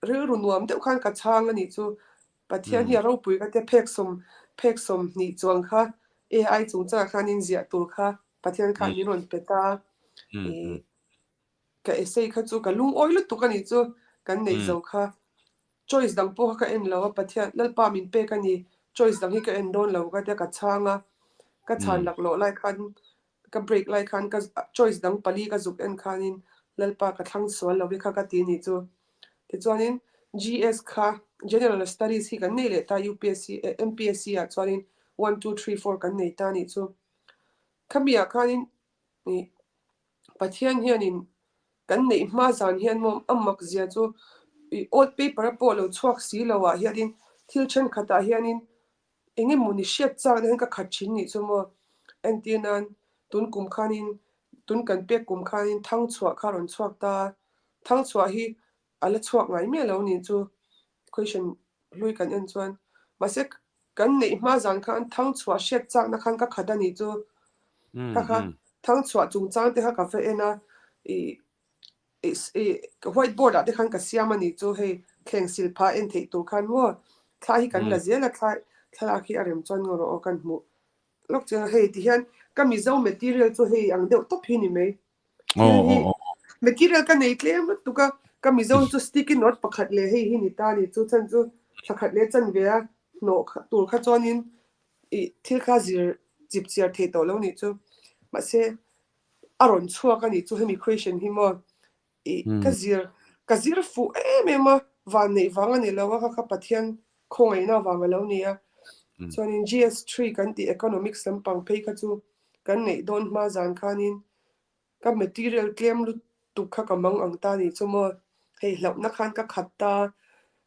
rilru nuam deuh khan ka chhang a nih chu. Pathian hi a ropui ka tia phek sawm phek 20 chuang kha AI chungchangah khan in ziah tur kha Pathian khan min rawn pe ta. Ka essay kha chu ka lungawi lutuk a nih chu kan neih zo kha. Choice dang pawh kha ka en lo a Pathian Lalpa min pek a ni choice dang hi ka en dawn lo ka tia ka chhang a. Ka chhan laklawh lai khan ka break lai khan ka choice dang pali ka zuk en khanin Lalpa ka thlang sual lo hi kha ka ti a nih chu. Tichuanin GS kha General Studies hi kan nei leh ta UPSC eh MPSC ah chuanin one two three four kan nei ta a nih chu. Khami ah khanin ih Pathian hianin kan neih hma zan hian maw a mak zia chu ih old paper a pawh lo chhuak si lo ah hianin thil thenkhat ah hianin Eng emaw ni hriat chakna hian ka khat thin nih chu maw? Entir nan, tun kum khanin, tun kan pek kum khanin Thangchhuah kha a rawn chhuak ta a, Thangchhuah hi a la chhuak ngai miah lo nih chu question hlui kan en chuan. Mahse, Kan neih hma zan khan thangchhuah hriat chakna khan ka khat a nih chu. Kha kha thangchhuah chungchang te kha ka va en a, ih ih white board ah te khan ka siam a nih chu hei thleng sil phah en theih tur khan maw thla hi kan la zel a thla thlalak hi a rem chuan ngaw rawh aw kan hmuh lawk chiang a hei tihian ka Mizo material chu hei ang deuh tawp hi ni mai. Thil hi material ka nei tlem lutuk a, ka Mizo chu sticky note pakhat leh hei hi ni ta a ni. Chu chhan chu thla khat leh chan ve a hnawh tur kha chuanin ih thil kha zir chip chiar thei tawh lo nih chu. Mahse a rawn chhuak a nih chu hemi question hi maw ih ka zir ka zir fuh em em a, van neih vang a ni lo a, kha kha Pathian khawngaihna vang a lo ni a. Chuanin GS3 kan tih economics lampang phei kha chu kan neih dawn hma zan khanin ka material tlem lutuk kha ka mang ang ta nih chu maw, hei hlauhna khan ka khat ta,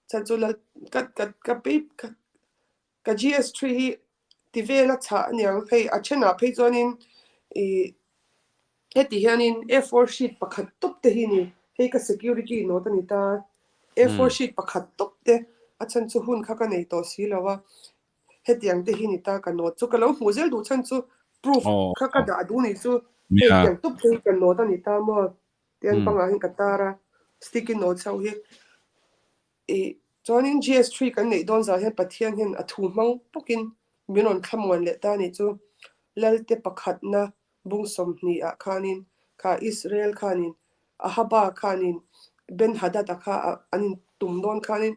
chhan chu lal ka ka ka ka ka GS3 hi ti vel a chhah aniang hei a thenah phei chuanin ih heti hianin A4 sheet pakhat tawp te hi ni hei ka security note a ni ta A4 sheet pakhat tawp te a chhan chu hun kha ka nei tawh si lo a hetiang te hi ni ta ka note chu ka lo hmuh zel duh chhan chu proof kha ka dah duh nih chu hei tiang tawp te hi ka note a ni ta maw tian pangah hian ka tar a sticky notes ho hi. Ih, chuanin GS3 kan neih dawn zah hian Pathian hian a thu hmang bawkin min rawn thlamuan leh ta a nih chu. Lalte pakhatna bung 20 ah khanin kha Israel khanin Ahaba khanin Ben-Hadad-a kha an intum dawn khanin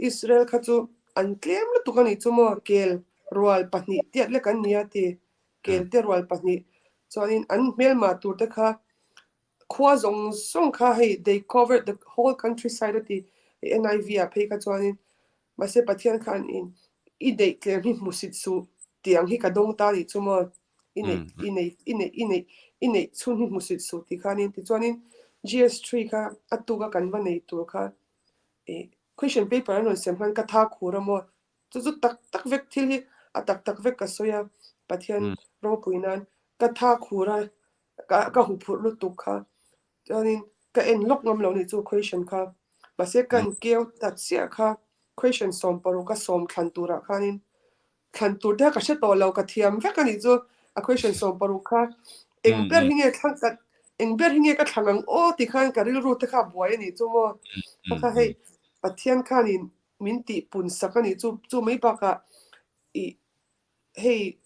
Israel kha chu an tlem lutuk a nih chu maw, kel rual pahnih tiat lek an ni a ti, kel te rual pahnih. Chuanin an hmelma turte kha Khua zawng zawng kha hei they covered the whole countryside a ti NIV ah phei kha chuanin mahse Pathian khan in i neih tlem hi hmusit suh tih ang hi ka dawng ta nih chu maw i neih i nei i neih i neih i neih chhun hi hmusit suh tih khanin tichuanin GS3 kha a tuka kan va nei tur kha ih question paper an rawn sem khan ka tha khur a maw chu chu tak tak vek thil hi a tak tak vek ka sawi a Pathian ropui nan ka tha khur a Ka ka huphurh lutuk kha. Chuanin ka en lawk ngam lo nih chu question kha. Mahse kan keu ta chiah kha question 16 ka sawm thlan turah khanin thlan tur te kha ka hre tawh lo ka thiam vek a nih chu a question 16 kha eng ber hi nge thlang ka eng ber hi nge ka thlang ang aw ti khan ka rilru te kha a buai a nih chu maw. Kha kha hei Pathian khanin min tih pun sak a nih chu chu mai bakah ih hei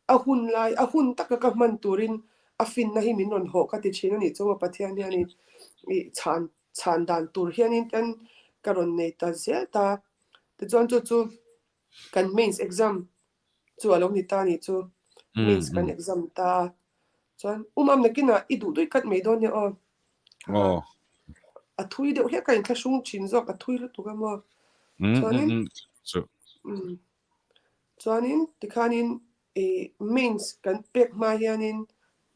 A hun lai, a hun taka ka hman turin a finna hi min rawn hawh ka ti thin a nih chu maw Pathian hianin ih chhan chhan dan tur hianin ten ka rawn nei ta zel ta. Tichuan chu chu kan mains exam chu a lo ni ta a nih chu. Mains kan exam ta a. Chuan umam nakinah i duh duih kat mai dawn nia aw. Aw. A thui deuh hlek a inthlahrung thin zawk a thui lutuk a maw. Chuanin Chuanin tikhanin ih mains kan pek hma hianin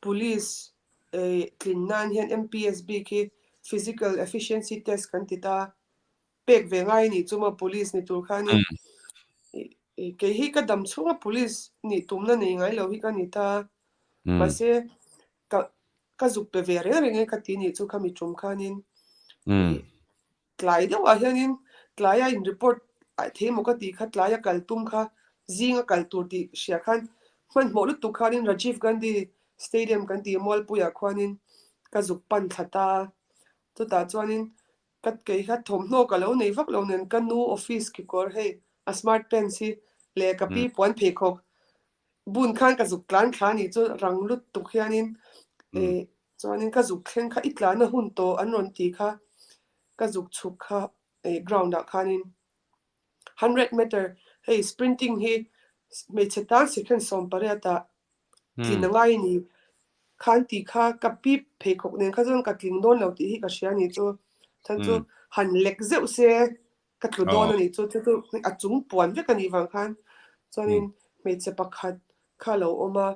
police ih tlin nan hian MPSB khi physical efficiency test kan ti ta pek ve ngai a nih chu maw police ni tur khanin ih kei hi ka dam chhunga police nih tumna nei ngai lo hi ka ni ta mahse ka ka zuk pe ve reng reng e ka ti nih chu khami tum khanin ih Tlai deuhah hianin tlaia in report thei emaw ka tih kha tlaia kal tum kha zinga kal tur tih hria khan hmanhmawh lutuk khanin Rajiv Gandhi Stadium kan tih Mualpuiah khuanin ka zuk pan thla ta. Chutah chuanin ka kei kha thawmhnaw ka lo nei vak lo nen ka nu office kekawr hei a smart pants hi leh ka pi puan pheikhawk bun khan ka zuk tlan thla a nih chu rang lutuk hianin eh Chuanin ka zuk thleng kha i tlana hun tawh an rawn ti kha ka zuk chhuk kha eh ground ah khanin 100 meter hei sprinting hi hmeichhe tan second 18 ah tlin a ngai a ni khan tih kha ka pi pheikhawk nen kha chuan ka tling dawn lo tih hi ka hria a ni chu chhan chu han lek zeuh se ka tlu dawn a nih chu chu chu a chung puan vek a nih vang khan chuanin hmeichhe pakhat kha a lo awm a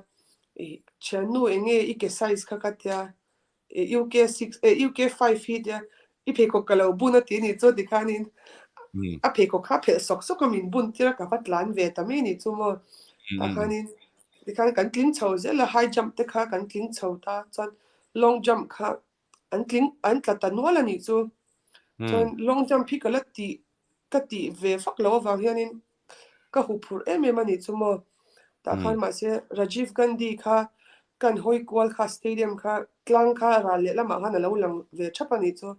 ih thiannu eng nge i ke size kha ka tia ih UK six eh UK five hi tia i pheikhawk ka lo bun a ti a nih chu tikhanin a pheikhawk kha a phelh sawk sawk a min bun tir a ka va tlan ve ta mai a nih chu maw tah khanin tikhan kan tling chho zel a high jump te kha kan tling chho ta chuan long jump kha an tling an tla ta nual a nih chu. Chuan long jump hi ka la tih ka tih ve vak loh avang hianin Ka huphurh em em a nih chu maw. Tah khan mahse Rajiv Gandhi kha kan hawi kual kha stadium kha tlang kha ral leh lamah khan a lo lang ve thap a nih chu.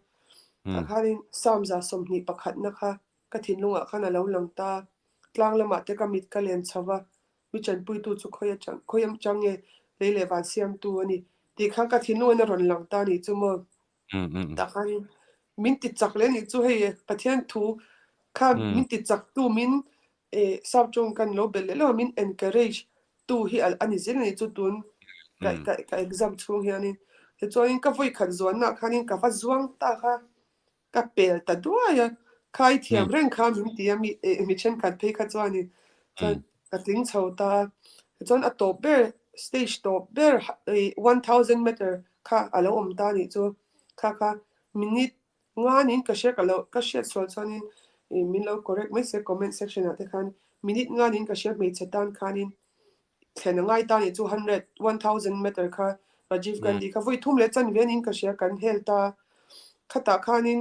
Tah khanin Samza 21 na kha ka thinlungah khan a lo lang ta. Tlang lamah te ka mit ka len chho va, mi chanpuitu chu khawi atang khawi atang nge lei leh van siamtu a ni tih kha ka thinlungin a rawn lang ta a nih chu maw. Tah khanin min ti chak leh a nih chu hei Pathian thu kha min ti chak tu min sap tawng kan lo belh leh lo a min encourage tu hi a ni zel a nih chu tun ka ka ka exam chhung hianin tichuanin ka vawi khat zuannaah khanin ka va zuang ta kha ka pel ta duai a khai thiam reng kha min ti a mi mi thenkhat phei kha chuanin chuan ka tling chho ta a tichuan a tawp ber stage tawp ber 1000 meter kha a lo awm ta a nih chu kha kha minute Nganin ka hria ka lo ka hriat sual chuanin ih min lo correct mai se comment section ah te khan minute nganin ka hria hmeichhe tan khanin thlen a ngai ta nih chu 100 1000 meter kha Rajiv Gandhi kha vawi thum leh chanve anin ka hria kan hel ta khatah khanin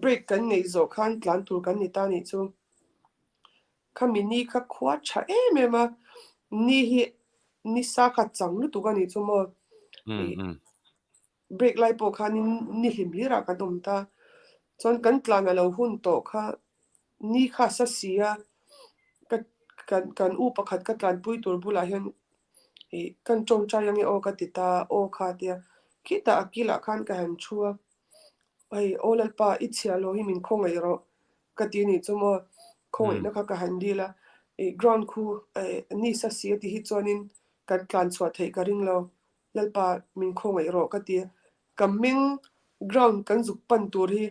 break kan neih zawh khan tlan tur kan ni ta nih chu khami ni kha khua tha em em a ni hi ni sa kha chang lutuk a nih chu maw ih Break lai pawh khanin ni hlim hlirah kan awm ta. Chuan kan tlan a lo hun tawh kha ni kha sa si a, ka kan kan u pakhat ka tlanpui tur bulah hian ih kan tawngtai ange aw ka ti ta aw kha tia khitah a kilah khan ka han thu a, hei aw Lalpa i chhiah lo hi min khawngaih rawh ka ti anih chu maw khawngaihna kha ka han dil a, ih ground khu eh ni sa si a ti hi chuanin kan tlan chhuah theih ka ring lo. Lalpa min khawngaih rawh ka ti. Ka meng ground kan zuk pan tur hi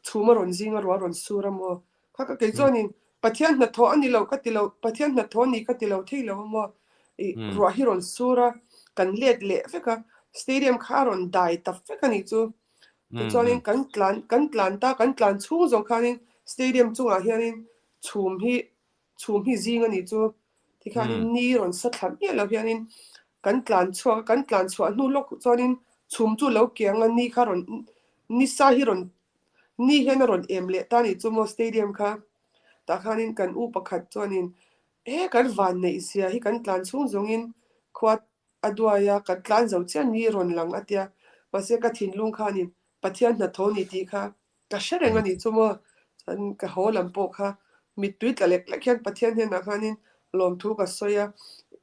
chhum a rawn zing a ruah a rawn sur a maw? Kha ka kei chuanin Pathian hnathawh a ni lo ka ti lo, Pathian hnathawh a ni ka ti lo thei lo a maw? Ih ruah hi rawn sur a, kan let leh vek a, stadium kha a rawn dai ta vek a nih chu. Tichuanin kan tlan kan tlan ta, kan tlan chhung zawng khanin stadium chungah hianin chhum hi chhum hi zing a nih chu tikhanin ni rawn sa thla miah lo hianin kan tlan chhuak a, kan tlan chhuah hnu lawk chuanin chhum chu lo kiang a ni kha rawn ni sa hi rawn ni hian a rawn em leh ta a nih chu maw stadium kha tah khanin kan u pakhat chuanin he kan van neih zia hi kan tlan chhung zawngin khua a duai a kan tlan zo chiah ni rawn lang a tia mahse ka thinlung khanin Pathian hnathawh a ni tih kha Ka hre reng a nih chu maw? Chuan ka haw lam pawh kha mittui tla lek lek hian Pathian hnenah khanin lawmthu ka sawi a,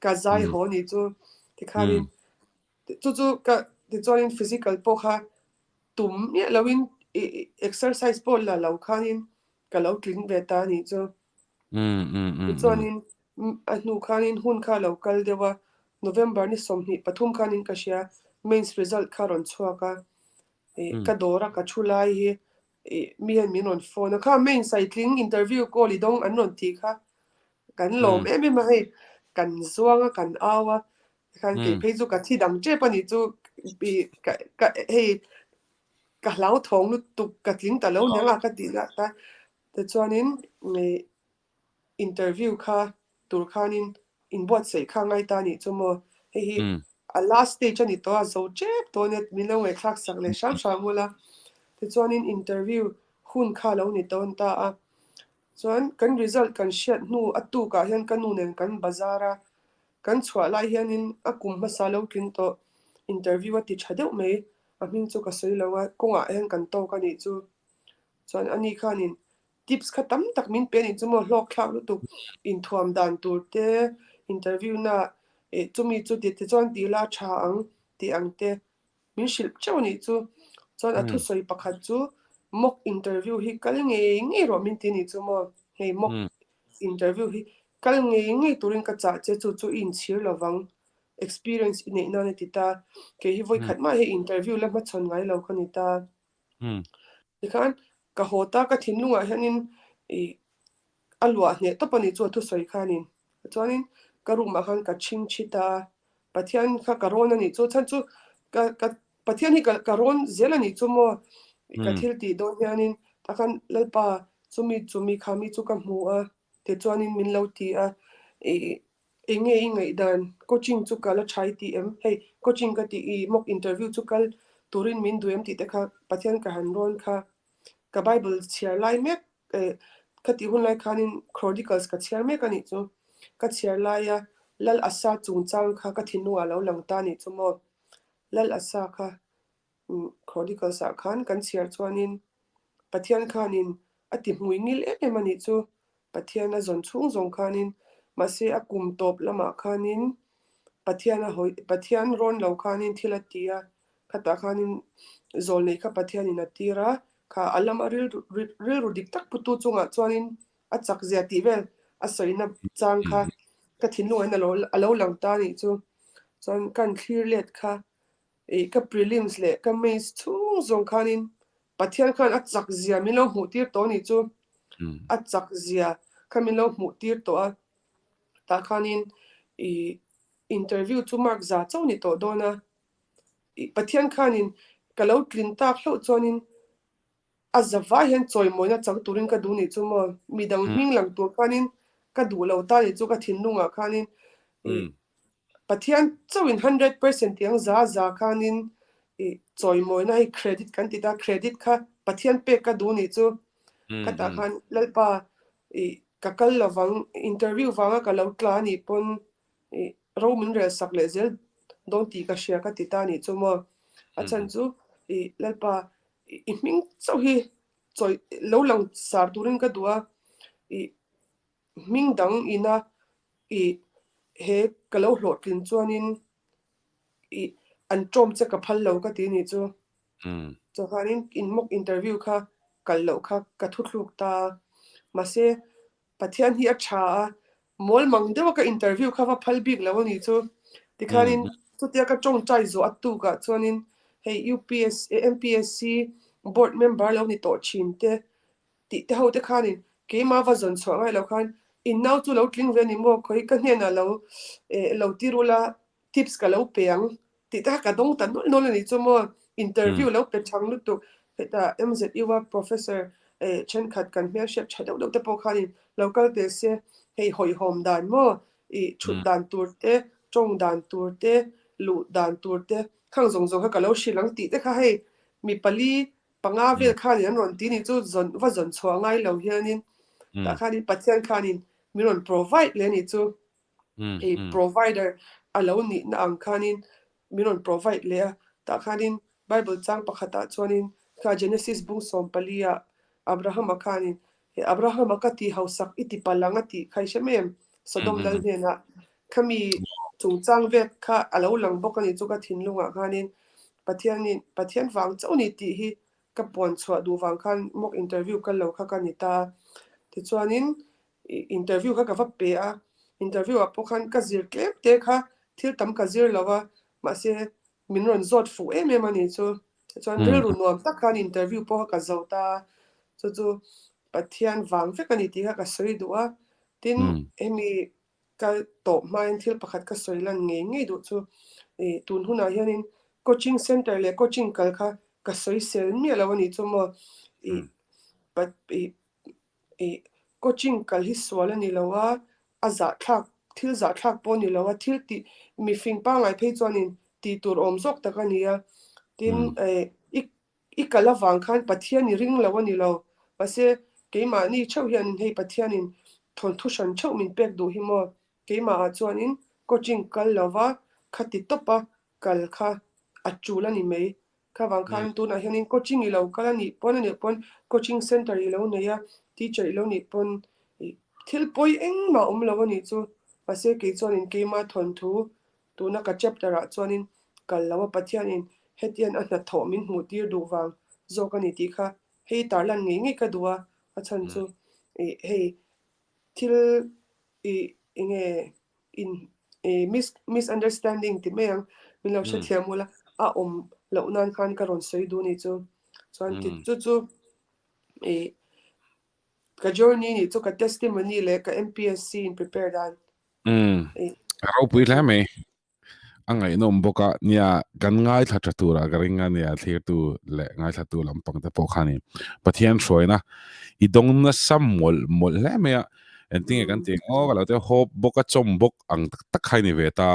ka zai haw a nih chu. Tikhanin chu chu ka tichuanin physical pawh kha tum miah loin exercise pawh la lo khanin ka lo tling ve ta a nih chu. Tichuanin a hnu khanin hun kha a lo kal deuh a, November ni 23 khanin ka hria mains result kha a rawn chhuak a. Ka dawr a ka thu lai hi mi hian min rawn phone a, kha main saitling interview call i dawng an rawn tih kha kan lawm em em a hei kan zuang a kan au a tikhan kei phei chu ka thi dang tep a nih chu ka ka hei ka hlau thawng lutuk ka tling ta lo nia ka tih lah ta tichuanin interview kha tur khanin inbuatsaih kha ngai ta nih chu maw? Hei hi a last stage a ni tawh a, zo tep tawh ania min lo ngaihthlak sak leh hram hram ula. Tichuanin interview hun kha lo ni tawn ta a. Chuan kan result kan hriat hnu a tukah hian ka nu nen kan bazar a, kan chhuah lai hianin a kum hmasa lo tling tawh interview a ti tha deuh mai, a hming chu ka sawi lo a, kawngah hian kan tawk a nih chu. Chuan ani khanin Tips kha tam tak min pe a nih chu maw hlawk thlak lutuk inthuam dan tur te interview na eh chumi chu ti tichuan tih la tha ang tih ang te min hrilh teuh a nih chu. Chuan a thusawi pakhat chu mock interview hi kal ngei ngei rawh min ti a nih chu maw hei mock interview hi kal ngei ngei turin ka chah che chu chu i inchhir lovang experience i neih nan a ti ta kei hi vawikhat mah hi interview la hmachhawn ngai lo ka ni ta. Tikhan ka haw ta ka thinlungah hianin ih a luah hneh tawp a nih chu a thusawi khanin. Chuanin ka room ah khan ka chhing chhit a, Pathian kha ka rawn a nih chu chhan chu ka ka Pathian hi ka ka rawn zel a nih chu maw ka thil tih dawn hianin takhan Lalpa chumi chumi kha mi chu ka hmu a tichuanin min lo ti a ih Eng nge i ngaihdan? Coaching chu kal a tha i tih em? Hei, coaching ka tih i mock interview chu kal turin min duh em tih te kha Pathian ka han rawn kha. Ka Bible chhiar lai mek eh Ka tih hun lai khanin Chronicles ka chhiar mek a nih chu. Ka chhiar laia Lal Asa chungchang kha ka thinlungah a lo lang ta a nih chu maw. Lal Asa kha Chronicles ah khan kan chhiar chuanin Pathian khanin a ti hmui ngil em em a nih chu. Pathian a zawn chhung zawng khanin mahse a kum tawp lamah khanin Pathian a hawi Pathian rawn lo khanin thil a ti a, khatah khanin zawlnei kha Pathianin a tir a, kha a lama rilru rilru dik tak putu chungah chuanin a chak zia tih vel a sawina chang kha ka thinlungah hian a lo lang ta a nih chu. Chuan kan thlir let kha ih ka prelims leh ka mains chhung zawng khanin Pathian khan a chak zia min lo hmuh tir tawh a nih chu. A chak zia kha min lo hmuh tir tawh a. Tah khanin ih interview chu mark za chauh ni tawh dawn a. Pathian khanin ka lo tlin tak hlauh chuanin a zavai hian chawimawina chang turin ka duh nih chu maw? Midang hming lang tur khanin ka duh lo ta nih chu ka thinlungah khanin Pathian chauhin 100% tiang za za khanin chawimawina hei credit kan ti ta, credit kha Pathian pek ka duh nih chu. Khatah khan Lalpa ka kal lovang, interview vanga ka lo tla anih pawn ro min rel sak leh zel dawn tih ka hria ka ti ta anih chu maw. A chhan chu i Lalpa i hming chauh hi chawi lo lang sar turin ka duh a, i hming dang ina i he ka lo hlawhtlin chuanin i an ṭawm che ka phal lo ka ti anih chu. Chuanin in mock interview kha kal loh kha ka thuthluk ta a, mahse Pathian hi a tha a, mawl mang deuh a ka interview kha va phal bik lo a nih chu. Tikhanin chutia ka tawngtai zawh a tukah chuanin hei UPSC, MPSC board member lo ni tawh thin te tih te ho te khanin keimah va zawn chhuah ngai lo khan in nau chu lo tling ve a ni maw khawi ka hnenah lo lo ti rul a tips ka lo pe ang tih te kha ka dawng ta nawlh nawlh a nih chu maw interview lo pe chang lutuk hetah MZU a professor eh thenkhat kan hmelhriat tha deuh deuh te pawh khanin lo kal teh se hei hawihhawm dan maw ih thut dan tur te tawng dan tur te luh dan tur te khang zawng zawng kha ka lo hrilh ang tih te kha hei mi pali panga vel khanin an rawn ti nih chu zawn va zawn chhuah ngai lo hianin tah khanin Pathian khanin min rawn provide leh a nih chu. Hei provider a lo nihna ang khanin min rawn provide leh a, tah khanin Bible chang pakhatah chuanin kha Genesis bung 14 ah Abrahama khanin he Abrahama ka ti hausak i ti palh ang a tih kha i hre mai em? Sodom lal hnenah khami chungchang vet kha a lo lang bawk a nih chu ka thinlungah khanin Pathianin Pathian vang chauh ni tih hi ka puan chhuah duh vang khan mock interview kal lo kha ka ni ta. Tichuanin interview kha ka va pe a, interview ah pawh khan ka zir tlem te kha thil tam ka zir lo a, mahse min rawn zawt fuh em em a nih chu. Chuan rilru nuam tak khan interview pawh kha ka zo ta a, chu chu Pathian vang vek a ni tih kha ka sawi duh a. Tin, hemi ka tawp hmain thil pakhat ka sawi lan ngei ngei duh chu tun hunah hianin coaching center leh coaching kal kha ka sawi sel miah lo a nih chu maw. Ih, coaching kal hi sual a ni lo a, a zahthlak, thil zahthlak pawh a ni lo a, thil tih mifing pangngai phei chuanin tih tur awm zawk tak a ni a. Tin, eh, i i kal avang khan Pathian i ring lo a ni lo. Mahse, keimahni theuh hianin hei Pathianin thawnthu hran theuh min pek duh hi maw? Keimahah chuanin coaching kal lova khati tawpa kal kha a tul a ni mai. Kha vang khan tunah hianin coaching i lo kal a nih pawn a nih pawn coaching center i lo nei a, teacher i lo nih pawn thil pawi engmah awm lo a nih chu. Mahse kei chuanin keimah thawnthu tuna ka chapter ah chuanin kal lo a Pathianin hetian a hnathawh min hmuh tir duh vang zawk a ni tih kha hei tarlan ngei ngei ka duh a, a chhan chu hei thil ih enge in ih mis misunderstanding ti mai ang min lo hrethiam ula a awm loh nan khan ka rawn sawi duh ni chu chuan ti chu chu ih ka journey nih chu ka testimony leh ka MPSC in prepare dan. Umm a ropui hle mai. A ngaihnawm bawk a, nia kan ngaithla tha tura ka ring a nia thlirtu leh ngaithlatu lampang te pawh kha ni. Pathian hruaina i dawng nasa mawlh mawlh hle mai a, engtinge kan tih ang aw ka lo te hope bawk a chawm bawk ang tak tak kha i ni ve ta.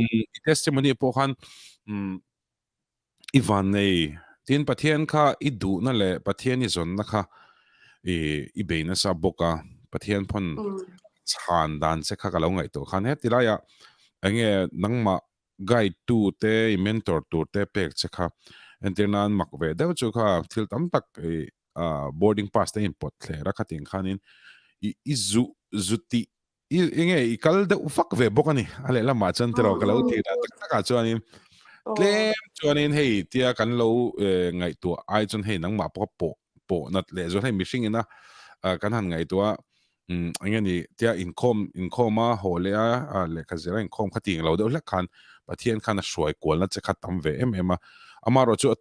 I testimony pawh khan umm I vannei, tin Pathian kha i duhna leh Pathian i zawnna kha. I i bei nasa bawk a, Pathian pawn chhan dan che kha ka lo ngaihtuah khan heti laiah enge nangmah guide tu te i mentor tur te pek che kha entir nan mak ve deuh chu kha thil tam tak i boarding pass te in pawt thler a khatin khanin i i zu zu tih I enge i kal deuh vak ve bawk a ni. A lehlamah chuan tiraw ka lo ti dan tak takah chuanin tlem chuanin hei tia kan lo ngaihtuah ai chuan hei nangmah pawh pawh pawh nat leh zual hei mihring ina kan han ngaihtuah enge ni tia inkhawm inkhawm a haw leh a lehkha zira inkhawm kha tih lo deuh hlek khan Pathian khan a hruai kualna che kha tam ve em em a. Amaherawhchu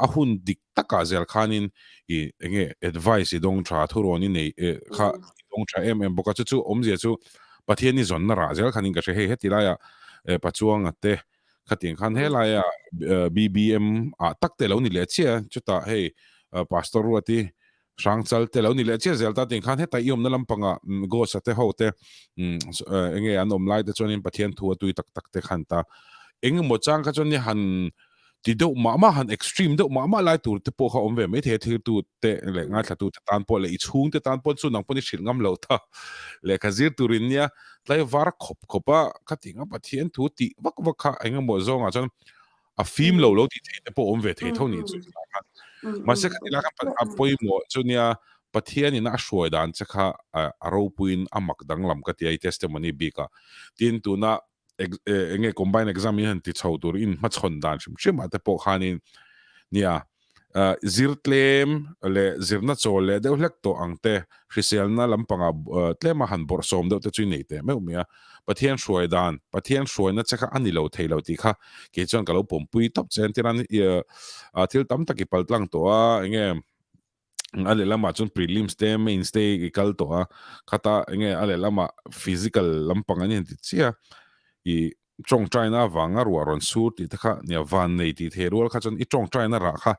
a hun dik takah zel khanin i enge advice i dawng tha thurawn i nei kha i dawng tha em em bawk a chu chu awmzia chu Pathian i zawnna rah zel khanin ka hria hei heti laiah Pachuanga te khatiang khan helaia BBM ah tak te lo ni leh chiah chutah hei Pastor Ruati Hrangchal te lo ni leh chiah zel ta tiang khan heta i awmna lampangah Ghost a te ho te enge an awm lai te chuanin Pathian thu a tui tak tak te khan ta engemaw chang kha chuan ni han ti deuh mah mah han extreme deuh mah mah lai tur te pawh kha awm ve maithei a thiltu te leh ngaithlatu te tan pawh leh i chhung te tan pawh chu nang pawh ni hrilh ngam lo ta lehkha zir turin nia tlaivar khawp khawp a khatinga Pathian thu tih vak vak kha engemaw zawngah chuan a fim lo lo tih theih te pawh awm ve thei tho nih chu khan mahse kha tilai khan a pawimawh chu nia Pathian in a hruai dan che kha a ropuiin a mak danglam ka ti a i testimony bik a tin tuna enge combine exam in han ti chho tur in hmachhawn dan hrim hrim ah te pawh khanin nia zir tlem leh zirna chawl leh deuh hlek tawh ang te, hriselna lampanga tlema han bawrhsawm deuh te chu i nei teh meuh mai a. Pathian hruai dan, Pathian hruaina che kha a ni lo thei lo tih kha kei chuan ka lo pawmpui tawp che. Entirnan thil tam tak i pal tlang tawh a, enge a lehlamah chuan prelims te mains te i kal tawh a, khata enge a lehlamah physical lampang an inti chiah a, i tawngtaina avanga ruah rawn sur tih te kha nia van nei tih thei rual kha chuan i tawngtaina rah kha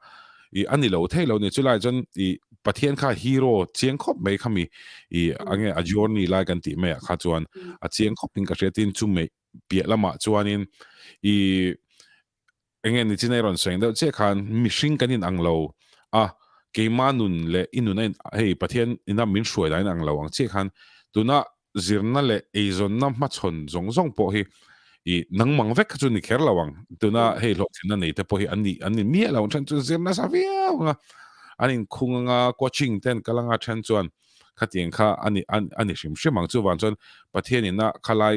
i a ni lo thei lo ni chulai chuan i Pathian kha hero chiang khawp mai kha mi i ange a journey lai kan tih maiah kha chuan a chiang khawp in ka hria tin chu mei piah lamah chuanin i enge ni chin a rawn sawi deuh chiah khan mihring kan in ang lo a keima nun leh i nun a in hei Pathian ina min hruai dan in ang lo ang chiah khan tuna zirna leh eizawnna hmachhawn zawng zawng pawh hi i nangmang vek kha chu ni kher lo ang tuna hei hlawhtlinna nei te pawh hi an ni an ni miah lo then chu zirna sa viau anga an inkhung anga coaching te an kal anga then chuan khatiang kha ani ani hrim hrim ang chuvan chuan Pathian ina khalai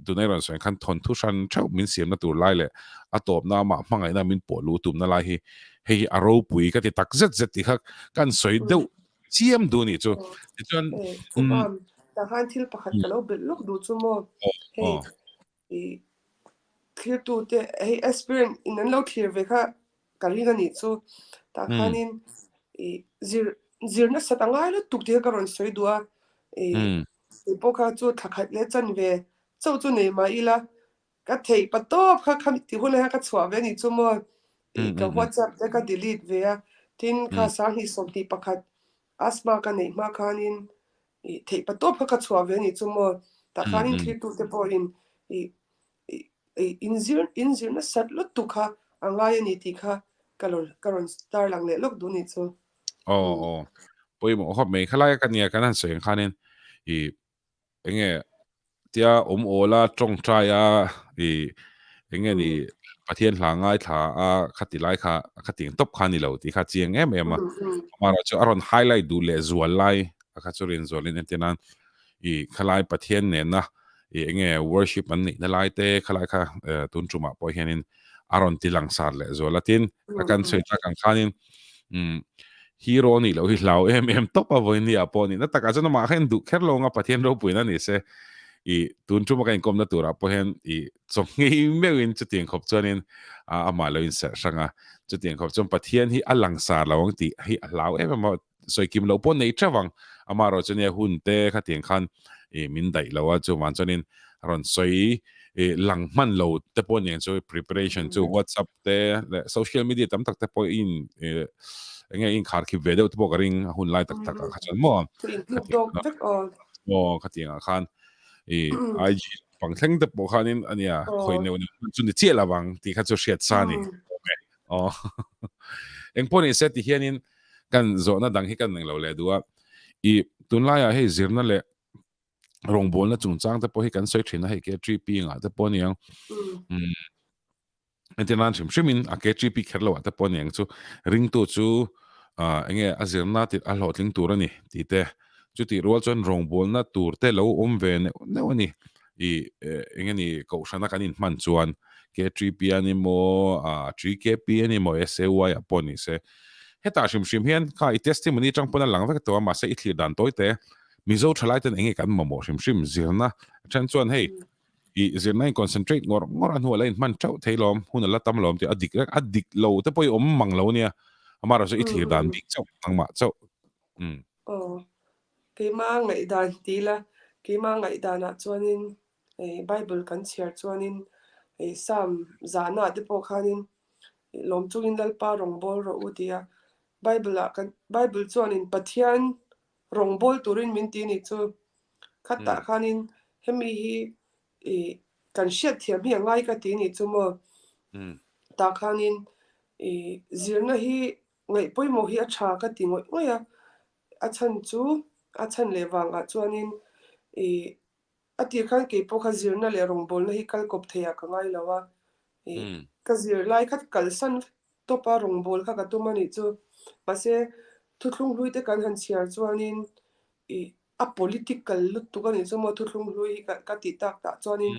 tuna i rawn sawi khan thawnthu hran theuh min siamna tur lai leh a tawpna amah hmangaihna min pawh luh tumna lai hi hei hi a ropui ka ti tak zet zet tih kha kan sawi deuh chiam duh nih chu tichuan tah khan thil pakhat ka lo belh lawk duh chu maw hei i thlir te hei aspirant in an lo thlir ve kha ka ring a nih chu tah khanin i zir zir nasa ta ngai lutuk tih kha ka rawn sawi duh a i pawh kha chu thla khat leh chan ve chauh chu nei mah ila Ka theih pa tawp kha kha ti hunah hian ka chhuah ve anih chu maw i ka WhatsApp te ka delete ve a, tin kha 2021 asthma ka neih hma khanin i theih pa tawp kha ka chhuah ve anih chu maw tah khanin thiltute pawhin i i inzir inzir nasat lutuk kha a ngai ani tih kha ka rawn ka rawn tarlang leh lawk duh anih chu. Aw aw pawimawh khawp mai khalai ka nia kan han sawi ang khanin i enge tia awm awl a tawngtai a i enge ni Pathian hla ngaithla a khati lai kha khati ang tawp kha ni lo tih kha chiang em em a amara chu a rawn highlight duh leh zual lai a kha chu rin zualin entir nan i khalai Pathian nena i enge worship an neihna lai te khalai kha tun tumah pawh hianin a rawn ti langsar leh zual a tin a kan sawi tak ang khanin um hero nih loh hi hlau em em tawp a vawiin ni ah pawh ni na takah chuan amah kha in duh kher lo anga Pathian ropuina ni se i tun ṭuma ka inkawmna turah pawh hian i chaw ngei meuhin chutiang khawp chuanin amah lo inserh hrang a chutiang khawp chuan Pathian hi a langsar lo ang tih hi a hlau em em a sawi kim loh pawh nei ṭeuh ang. Amaherawh chu nia hun te khatiang khan ih min daih lo a, chuvang chuanin rawn sawi ih lang hman lo te pawh aniang chu preparation chu WhatsApp te leh social media tam tak te pawh in ih eng nge in kharkhip ve deuh te pawh ka ring a hun lai tak tak ah kha chuan maw aw khatiang ah khan ih IG pang thleng te pawh khanin ania khawi neuh neuh chu ni chiah lo ang tih kha chu hriat sa a ni. Aw engpawh ni se ti hianin. Kan zawhna dang hi kan eng lo leh duh a. I tunlaiah hei zirna leh rawngbawlna chungchang te pawh hi kan sawi thin a, hei KTP ngah te pawh a niang. Umm entir nan hrim hrimin a KTP kher loh ah te pawh a niang chu ringtu chu ah enge a zirna tih a hlawhtling tur a ni tih te chutih rual chuan rawngbawlna tur te lo awm ve neuh neuh a ni. I eng nge ni kohhrana kan inhman chuan KTP a ni maw ah TKP a ni maw SAY ah pawh ni se hetah hrim hrim hian kha i testimony atang pawn a lang vek tawh a mahse i thlir dan tawi te Mizo thalai ten enge kan mamawh hrim hrim zirna a then chuan hei i zirna in concentrate ngawr ngawr a hnuah la in hman theuh thei lawm hun a la tam lawm tih a dik reng a dik lo te pawh i awm mang lo ania amaherawhchu i thlir dan bik chauh nangmah chauh umm. Aw keima ngaihdan ti ila keima ngaihdanah chuanin hei Bible kan chhiar chuanin hei Psalm zahna te pawh khanin lawm chungin Lalpa rawngbâwl rawh u tia Bible ah kan Bible chuanin Pathian Rawngbâwl turin min ti nih chu khatah khanin hemi hi ih kan hriatthiam hi a ngai ka ti nih chu maw. Tah khanin ih zirna hi ngaih pawimawh hi a tha ka ti ngawih ngawih a, a chhan chu a chhan leh vangah chuanin ih a tir khan kei pawh kha zirna leh rawngbawlna hi kal kawp theiah ka ngai lo a, ih ka zir lai kha kalsan tawp a rawngbâwl kha ka tum a nih chu. Mahse thuthlung hlui te kan han chhiar chuanin ih a political lutuk a nih chu maw thuthlung hlui hi ka tih tak tah chuanin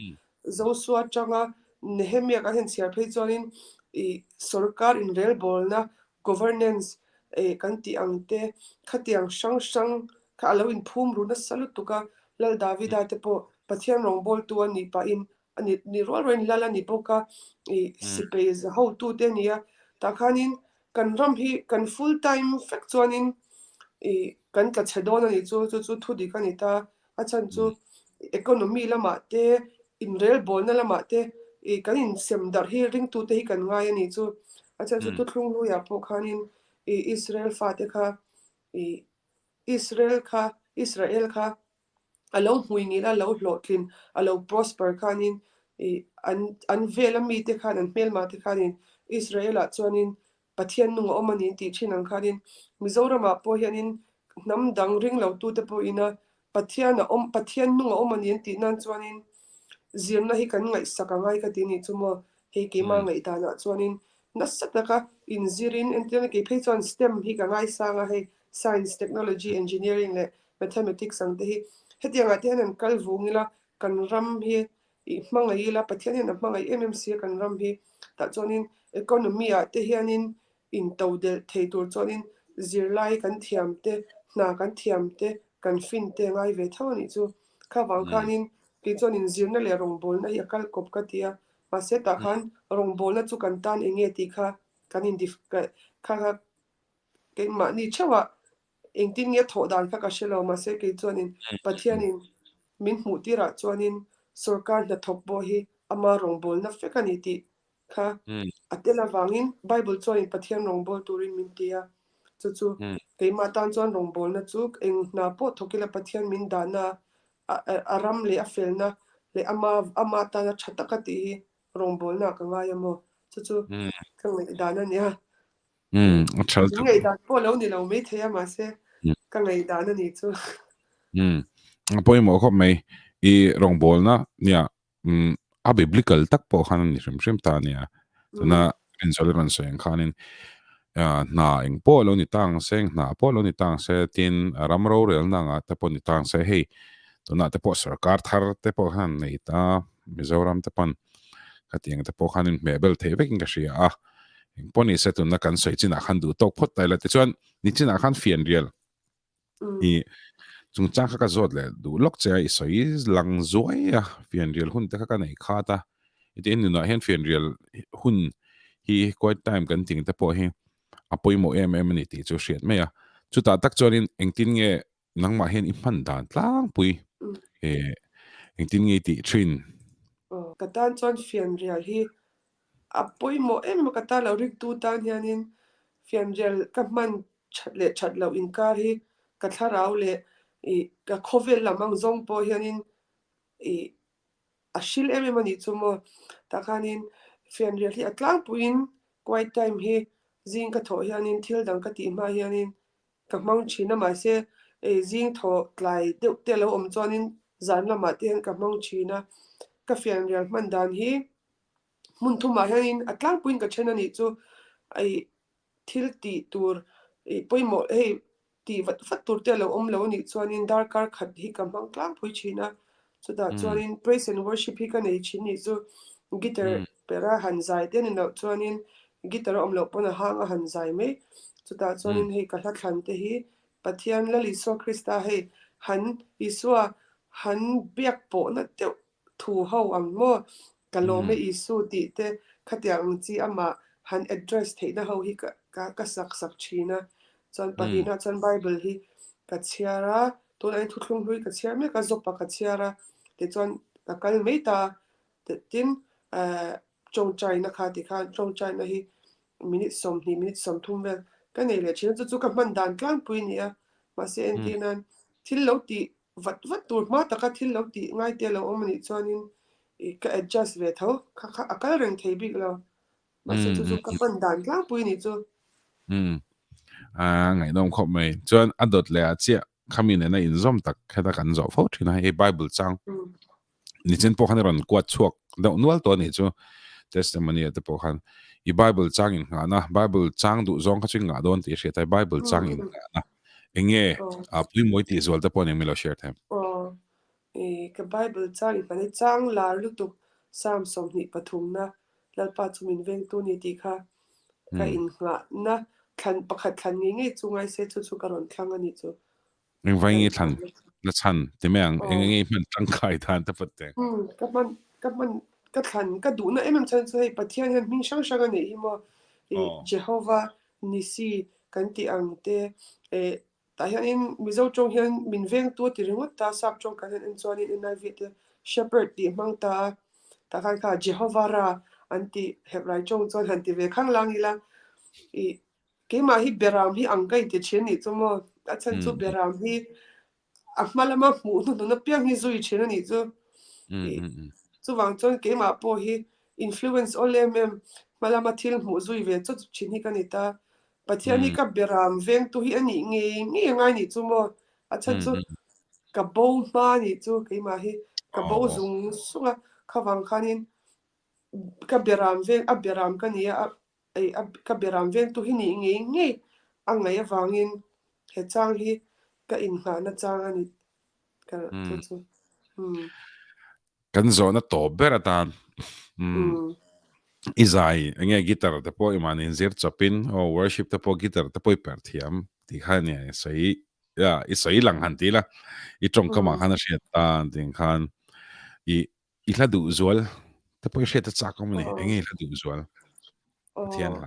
Joshua atanga Nehemia kan han chhiar phei chuanin ih sorkar inrelbawlna governance eh kan tih ang te khatiang hrang hrang kha a lo inphum ru nasa lutuk a, Lal Davida te pawh Pathian rawngbawltu a nih pahin a ni ni rual rualin lal a ni bawk a, ih sipai za hotute a ni a, tah khanin kan ram hi kan full time vek chuanin ih kan tla chhe dawn a nih chu, chu chu thu dik a ni ta, a chhan chu economy lamah te inrelbawlna lamah te ih kan insem darh hi ringtute hi kan ngai a nih chu, a chhan chu thuthlung hnuaiah pawh khanin ih Israel fate kha ih Israel kha Israel kha a lo hmui ngil a, lo hlawhtlin, a lo prosper khanin ih an an vel a mite khan an hmelma te khanin Israel-ah chuanin Pathian nung a awm a ni an tih thin ang khanin Mizoramah pawh hianin hnam dang ring lo tute pawhin a Pathian a awm Pathian nung a awm a ni an tih nan chuanin zirna hi kan ngaihsak a ngai ka ti nih chu maw hei keimah ngaihdanah chuanin nasa taka inzirin entirna kei phei chuan STEM hi ka ngaisang a hei Science, Technology, Engineering leh Mathematics ang te hi hetiangah te hian an kal vung ila kan ram hi i hmangaih ila Pathian hian a hmangaih em em si a kan ram hi tah chuanin economy ah te hianin into delh thei tur chuanin zirlai kan thiam te hna kan thiam te kan fin te a ngai ve tho a nih chu. Kha vang khanin kei chuanin zirna leh rawngbawlna hi a kal kawp ka ti a mahse tah khan rawngbawlna chu kan tan eng nge tih kha kan in kha kha Keimahni theuhah engtin nge thawh dan kha ka hre lo, mahse kei chuanin Pathianin min hmuh tirah chuanin sorkar hnathawk pawh hi ama rawngbawlna fek a ni tih kha a tel avangin Bible chuanin Pathian rawngbâwl turin min ti a, chu chu keimah tan chuan rawngbawlna chu eng hna pawh thawk ila Pathian min dahna a ram leh a felna leh ama ama tana tha taka tih hi rawngbawlnaah ka ngai a maw? Chu chu ka ngaihdan a nia. Umm a tha lutuk. Ngaihdan pawh lo ni lo mai thei a mahse ka ngaihdan a ni chu. Umm a pawimawh khawp mai i rawngbawlna nia umm a biblical tak pawh khan a ni hrim hrim ta ania tuna Rinzuala rawn sawi ang khanin hna eng pawh lo ni ta ang se eng hna pawh lo ni ta ang se tin ram rorelna anga te pawh ni ta ang se hei tunah te pawh sorkar thar te pawh khan an nei ta Mizoram te pawn khatiang te pawh khan inhmeh bel theih vekin ka hria a. Engpawh ni se tunna kan sawi chinah khan duh tawk phawt ta ila tichuan nichinah khan fianrial i chungchang kha ka zawt leh duh lawk che a i sawi lang zuai a fianrial hun te kha ka nei khat a iti nunah hian fianrial hun hi quiet time kan ting te pawh hi a pawimawh em em a ni tih chu hriat mai a chutah tak chuanin engtin nge nangmah hian i hman dan tlangpui eh engtin nge i tih thin? Ka tan chuan fianrial hi a pawimawh em em a, ka tan lo ringtu tan hianin fianrial ka hman that leh that loh inkar hi ka thlarau leh ih ka khawvel lam ang zawng pawh hianin ih a hril em em a nih chu maw. Tah khanin fianrial hi a tlangpuiin quiet time hi zing ka thawh hianin thil dang ka tih hma hianin. ka hmang thin a, mahse zing thaw tlai deuh te a lo awm chuanin zan lamah te hian ka hmang thin a. Ka fianrial hman dan hi hmun thumah hianin a tlangpuiin ka then a nih chu thil tih tur pawimawh hei tih vat vat tur te a lo awm lo a nih chuanin darkar khat hi ka hmang tlangpui thin a, chutah chuanin praise and worship hi ka nei thin nih chu guitar pera han zai te ni loh chuanin guitar a awm loh pawn a hang a han zai mai, chutah chuanin hei ka hla thlan te hi Pathian Lal Isua Krista hei han Isua han biak pawhna deuh thu ho ang maw? Ka lawm e Isu tih te khatiang ang chi amah han address theihna ho hi ka ka sak sak thin a. Chuan pahnihna chuan Bible hi ka chhiar a, tunah hian thuthlung hlui ka chhiar mek a, Zawpa ka chhiar a, tichuan ka kal mai ta. Tin, tawngtaina kha tikhan tawngtaina hi minute 20 minute 30 vel ka nei leh thin a, chu chu ka hman dan tlangpui a ni a. Mahse entir nan thil lo tih vat vat tur hma taka thil lo tih ngai te a lo awm a nih chuanin ih ka adjust ve tho kha kha a kal reng thei bik lo mahse chu chu ka hman dan tlangpui a nih chu. Umm a ngaihnawm khawp mai chuan a dawt leh ah chiah khami nena inzawm tak heta kan zawh fo thin a hei Bible chang nichin pawh khan i rawn kuat chhuak deuh nual tawh a nih chu testimony ah te pawh khan i Bible chang inngahna Bible chang duh zawng kha chu i ngah dawn tih i hriat a Bible chang inngahna eng nge a puimawi tih zual te pawh eng milo share them. Aw i ka Bible chang inngahna chang lar lutuk Psalm 23 na Lalpa chu min vengtu ni tih kha ka inngahna thlan pakhat thlan ngei ngei chu ngai se chu chu ka rawn thlang a nih chu. Engvai nge thlan na chhan ti mai ang, eng nge hman tangkai dan te pawh te. Ka hman ka hman ka thlan ka duhna em em chhan chu hei Pathian hian hming hrang hrang a neih hi maw i Jehovah Nissi kan tih ang te tah hianin Mizo tawng hian min vengtu a ti ringawt ta sap tawng kan han en chuanin NIV te Shepherd tih hmang ta a tah khan kha Jehovah Ra an tih Hebrai tawng chuan han ti ve khang lang ila i Keimah hi Beram hi ang ka inti thin anih chu maw? A chhan chu Beram hi a hma lama hmuh hnuhnun apiang hi zui thin anih chu. Chuvang chuan keimah pawh hi influence awl em em hma lama thil hmuh zui ve chawt thin hi ka ni ta. Pathian hi ka Beram vengtu hi anih ngei ngei angai anih chu maw? A chhan chu ka bo hma anih chu keimah hi ka bo zung zung a, khavang khanin ka Beram veng a Beram ka ni a, Ei a ka beram vengtu hi nih ngei ngei a ngaih avangin he chang hi ka inngahna chang a ni ka chu chu. Umm. Kan zawhna tawp ber atan umm i zai enge guitar te pawh i mahni inzir chawpin aw worship te pawh guitar te pawh i perh thiam tih kha nia i sawi i sawi lang han ti la i tawngkamah khan a hriat ta tih khan i I hla duh zual te pawh i hriat a chak awm a ni. Eng nge i hla duh zual? Pathian hla.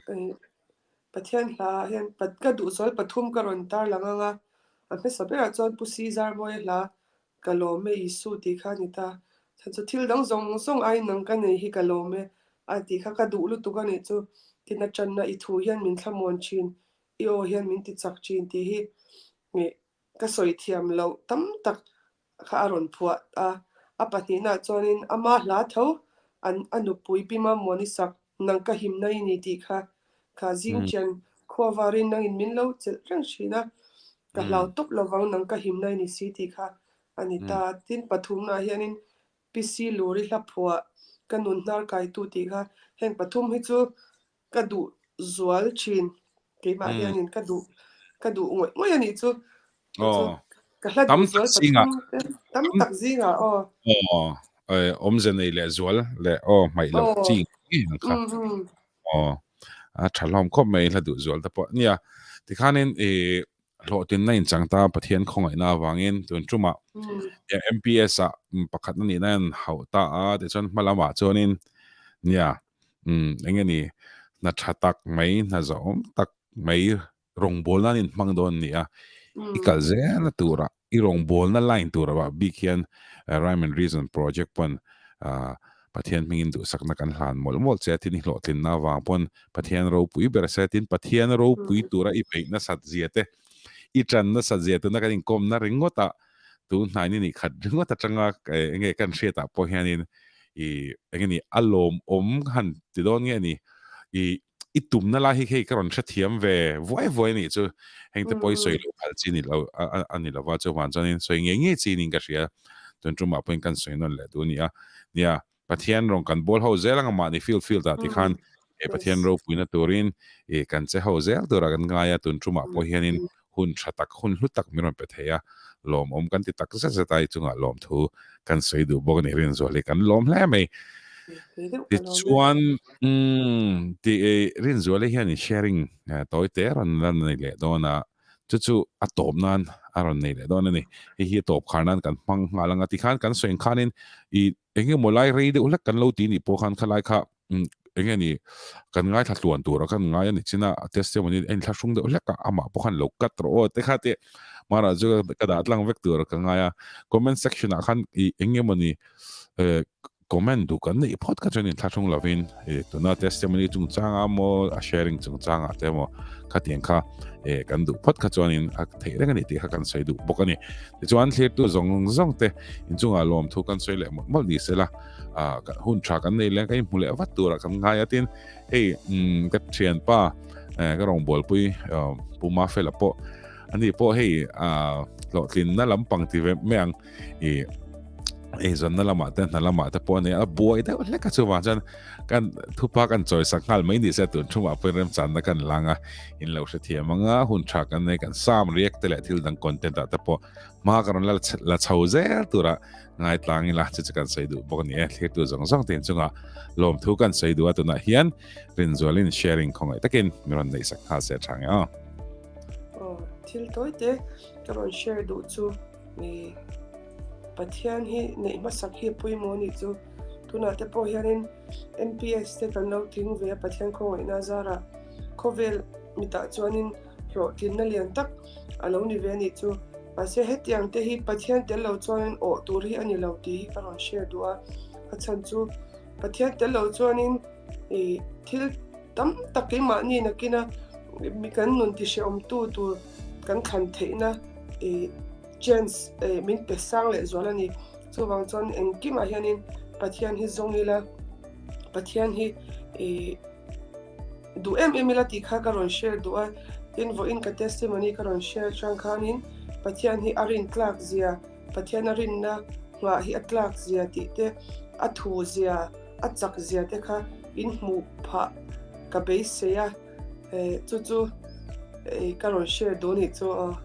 Pathian hla hian ka duh zual pathum ka rawn tar lang ang a. A hmasa berah chuan Pu Caesar Mawia hla Ka lawm e Isu tih kha a ni ta. Chhan chu thil dang zawng zawng aiin nang ka nei hi ka lawm e a tih kha ka duh lutuk a nih chu. Tin a tanna i thu hian min thlamuan thin, i aw hian min ti chak thin tih hi ka sawi thiam loh tam tak kha a rawn phuah a, a pahnihnaah chuanin ama hla tho an a nupui Pi Mamuani sak nang ka himna i ni tih kha kha zingchian khua varin nangin min lo chelh reng thin a, ka hlau tawp lovang nang ka himna i ni si tih kha a ni ta. Tin pathumnaah hianin Pi Siluri hla phuah ka nun hnar kaitu tih kha heng pathum hi chu ka duh zual thin keimah hianin ka duh ka duh ngawih ngawih a nih chu ka hla duh zual pathum te tam tak zingah aw aw awmze nei leh zual leh aw hmaih loh chi ngei ang kha aw a tha hlawm khawp mai hla duh zual te pawh nia tikhanin i hlawhtlinna inchang ta Pathian khawngaihna avangin tun tumah MPS ah pakhatna nihna in hauh ta a tichuan hma lamah chuanin nia Umm eng nge ni hna tha tak mai hna zahawm tak mai rawngbawlna an inhmang dawn a ni a, i kal zelna tura i rawngbawlna line tura ah bik hian Rhyme and Reason project pawn ah Pathian hmingin duhsakna kan hlan mawlh mawlh che a tin i hlawhtlinna avang pawn Pathian ropui ber se tin Pathian ropui tura i beih nasat zia te i tan nasat zia tuna kan inkawmna ringawt ah tun hnai ni nih khat ringawt atanga eng nge kan hriat ah pawh hianin i eng nge ni a lawmawm han ti dawn nge ni i. I tumna lai hi hei ka rawn hrethiam ve vuai vuai anih chu. Heng te pawh hi sawi loh phal chi ni lo a ni lova chuvang chuanin sawi ngei ngei chi niin ka hria. Tun tumah pawhin kan sawi nawn leh duh a ni a. Nia, Pathian rawn kan bawl ho zel anga mahni field field ah tikhan he Pathian ropuina turin i kan che ho zel tura kan ngai a, tun tumah pawh hianin hun tha tak, hun hlu tak min rawn pe thei a, lawmawm kan ti tak zet zet a, i chungah lawmthu kan sawi duh bawk a ni, Rinzual hi kan lawm hle mai. Tichuan, umm, ti Rinzual hi hian sharing tawi te rawn la nei leh dawn a, chu chu a tawp nan a rawn nei leh dawn a ni. Hei hi a tawp khar nan kan hmang nghal ang a, tikhan kan sawi ang khanin i eng emaw lai rei deuh hlek kan lo ti nih pawh khan khalai kha eng nge ni kan ngaithla tluan tura kan ngai a ni chin a testimony a inthlahrung deuh hlek a amah pawh khan lo cut rawh aw te kha te mara chu ka dah tlang vek tur ka ngai a comment section ah khan i eng emaw ni comment duh kan neih phawt kha chuan inthlahrung lovin i tuna testimony chungchanga maw a sharing chungchanga te maw khatiang kha e kan duh phawt kha chuanin a theih reng a ni tih kha kan sawi duh bawk a ni. Tichuan thlirtu zawng zawng te inchungah lawmthu kan sawi leh mawlh mawlh ni sela ah hun tha kan nei leh kan inhmu leh vat turah kan ngai a tin hei umm ka thianpa eh ka rawngbawlpui Pu Mafela pawh ani pawh hei ah hlawhtlinna lampang ti ve mai ang i eizawnna lamah te hna lamah te pawh a nei a buai deuh hlek a chuvang chuan kan thupa kan chawisak nghal mai ni se tun thumah pawhin remchanna kan lang a in lo hrethiam anga hun tha kan nei kan sam react te leh thil dang content ah te pawh hma ka rawn la la chho zel tura ngai tlang ila chu chu kan sawi duh bawk a ni e thlirtu zawng zawng te inchunga lawmthu kan sawi duh a tunah hian Rinzualin sharing khawngaih takin min rawn neihsak nghal se tha nge aw. Aw thil tawi te ka rawn share duh chu Ni Pathian hi neih hmasak hi a pawimawh anih chu. Tunah te pawh hianin MPS te kan lo tling ve a Pathian khawngaihna zarah khawvel mitah chuanin hlawhtlinna lian tak a lo ni ve anih chu. Mahse hetiang te hi Pathian tel lo chuanin awh tur hi a ni lo tih hi ka rawn share duh a. A chhan chu Pathian tel lo chuanin i thil tam tak keimahni nakina mi kan nun ti hrehawmtu tur kan thlan theihna i chance min pe sang leh zual a ni. Chuvang chuan engkimah hianin Pathian hi zawng ila, Pathian hi i duh em em ila tih kha ka rawn share duh a. Tin, vawiin ka testimony ka rawn share atang khanin Pathian hi a rintlak zia, Pathian a rinna nghah hi a tlak zia tih te, a thu zia, a chak zia te kha in hmuh phah ka beisei a, chu chu ka rawn share duh a nih chu aw.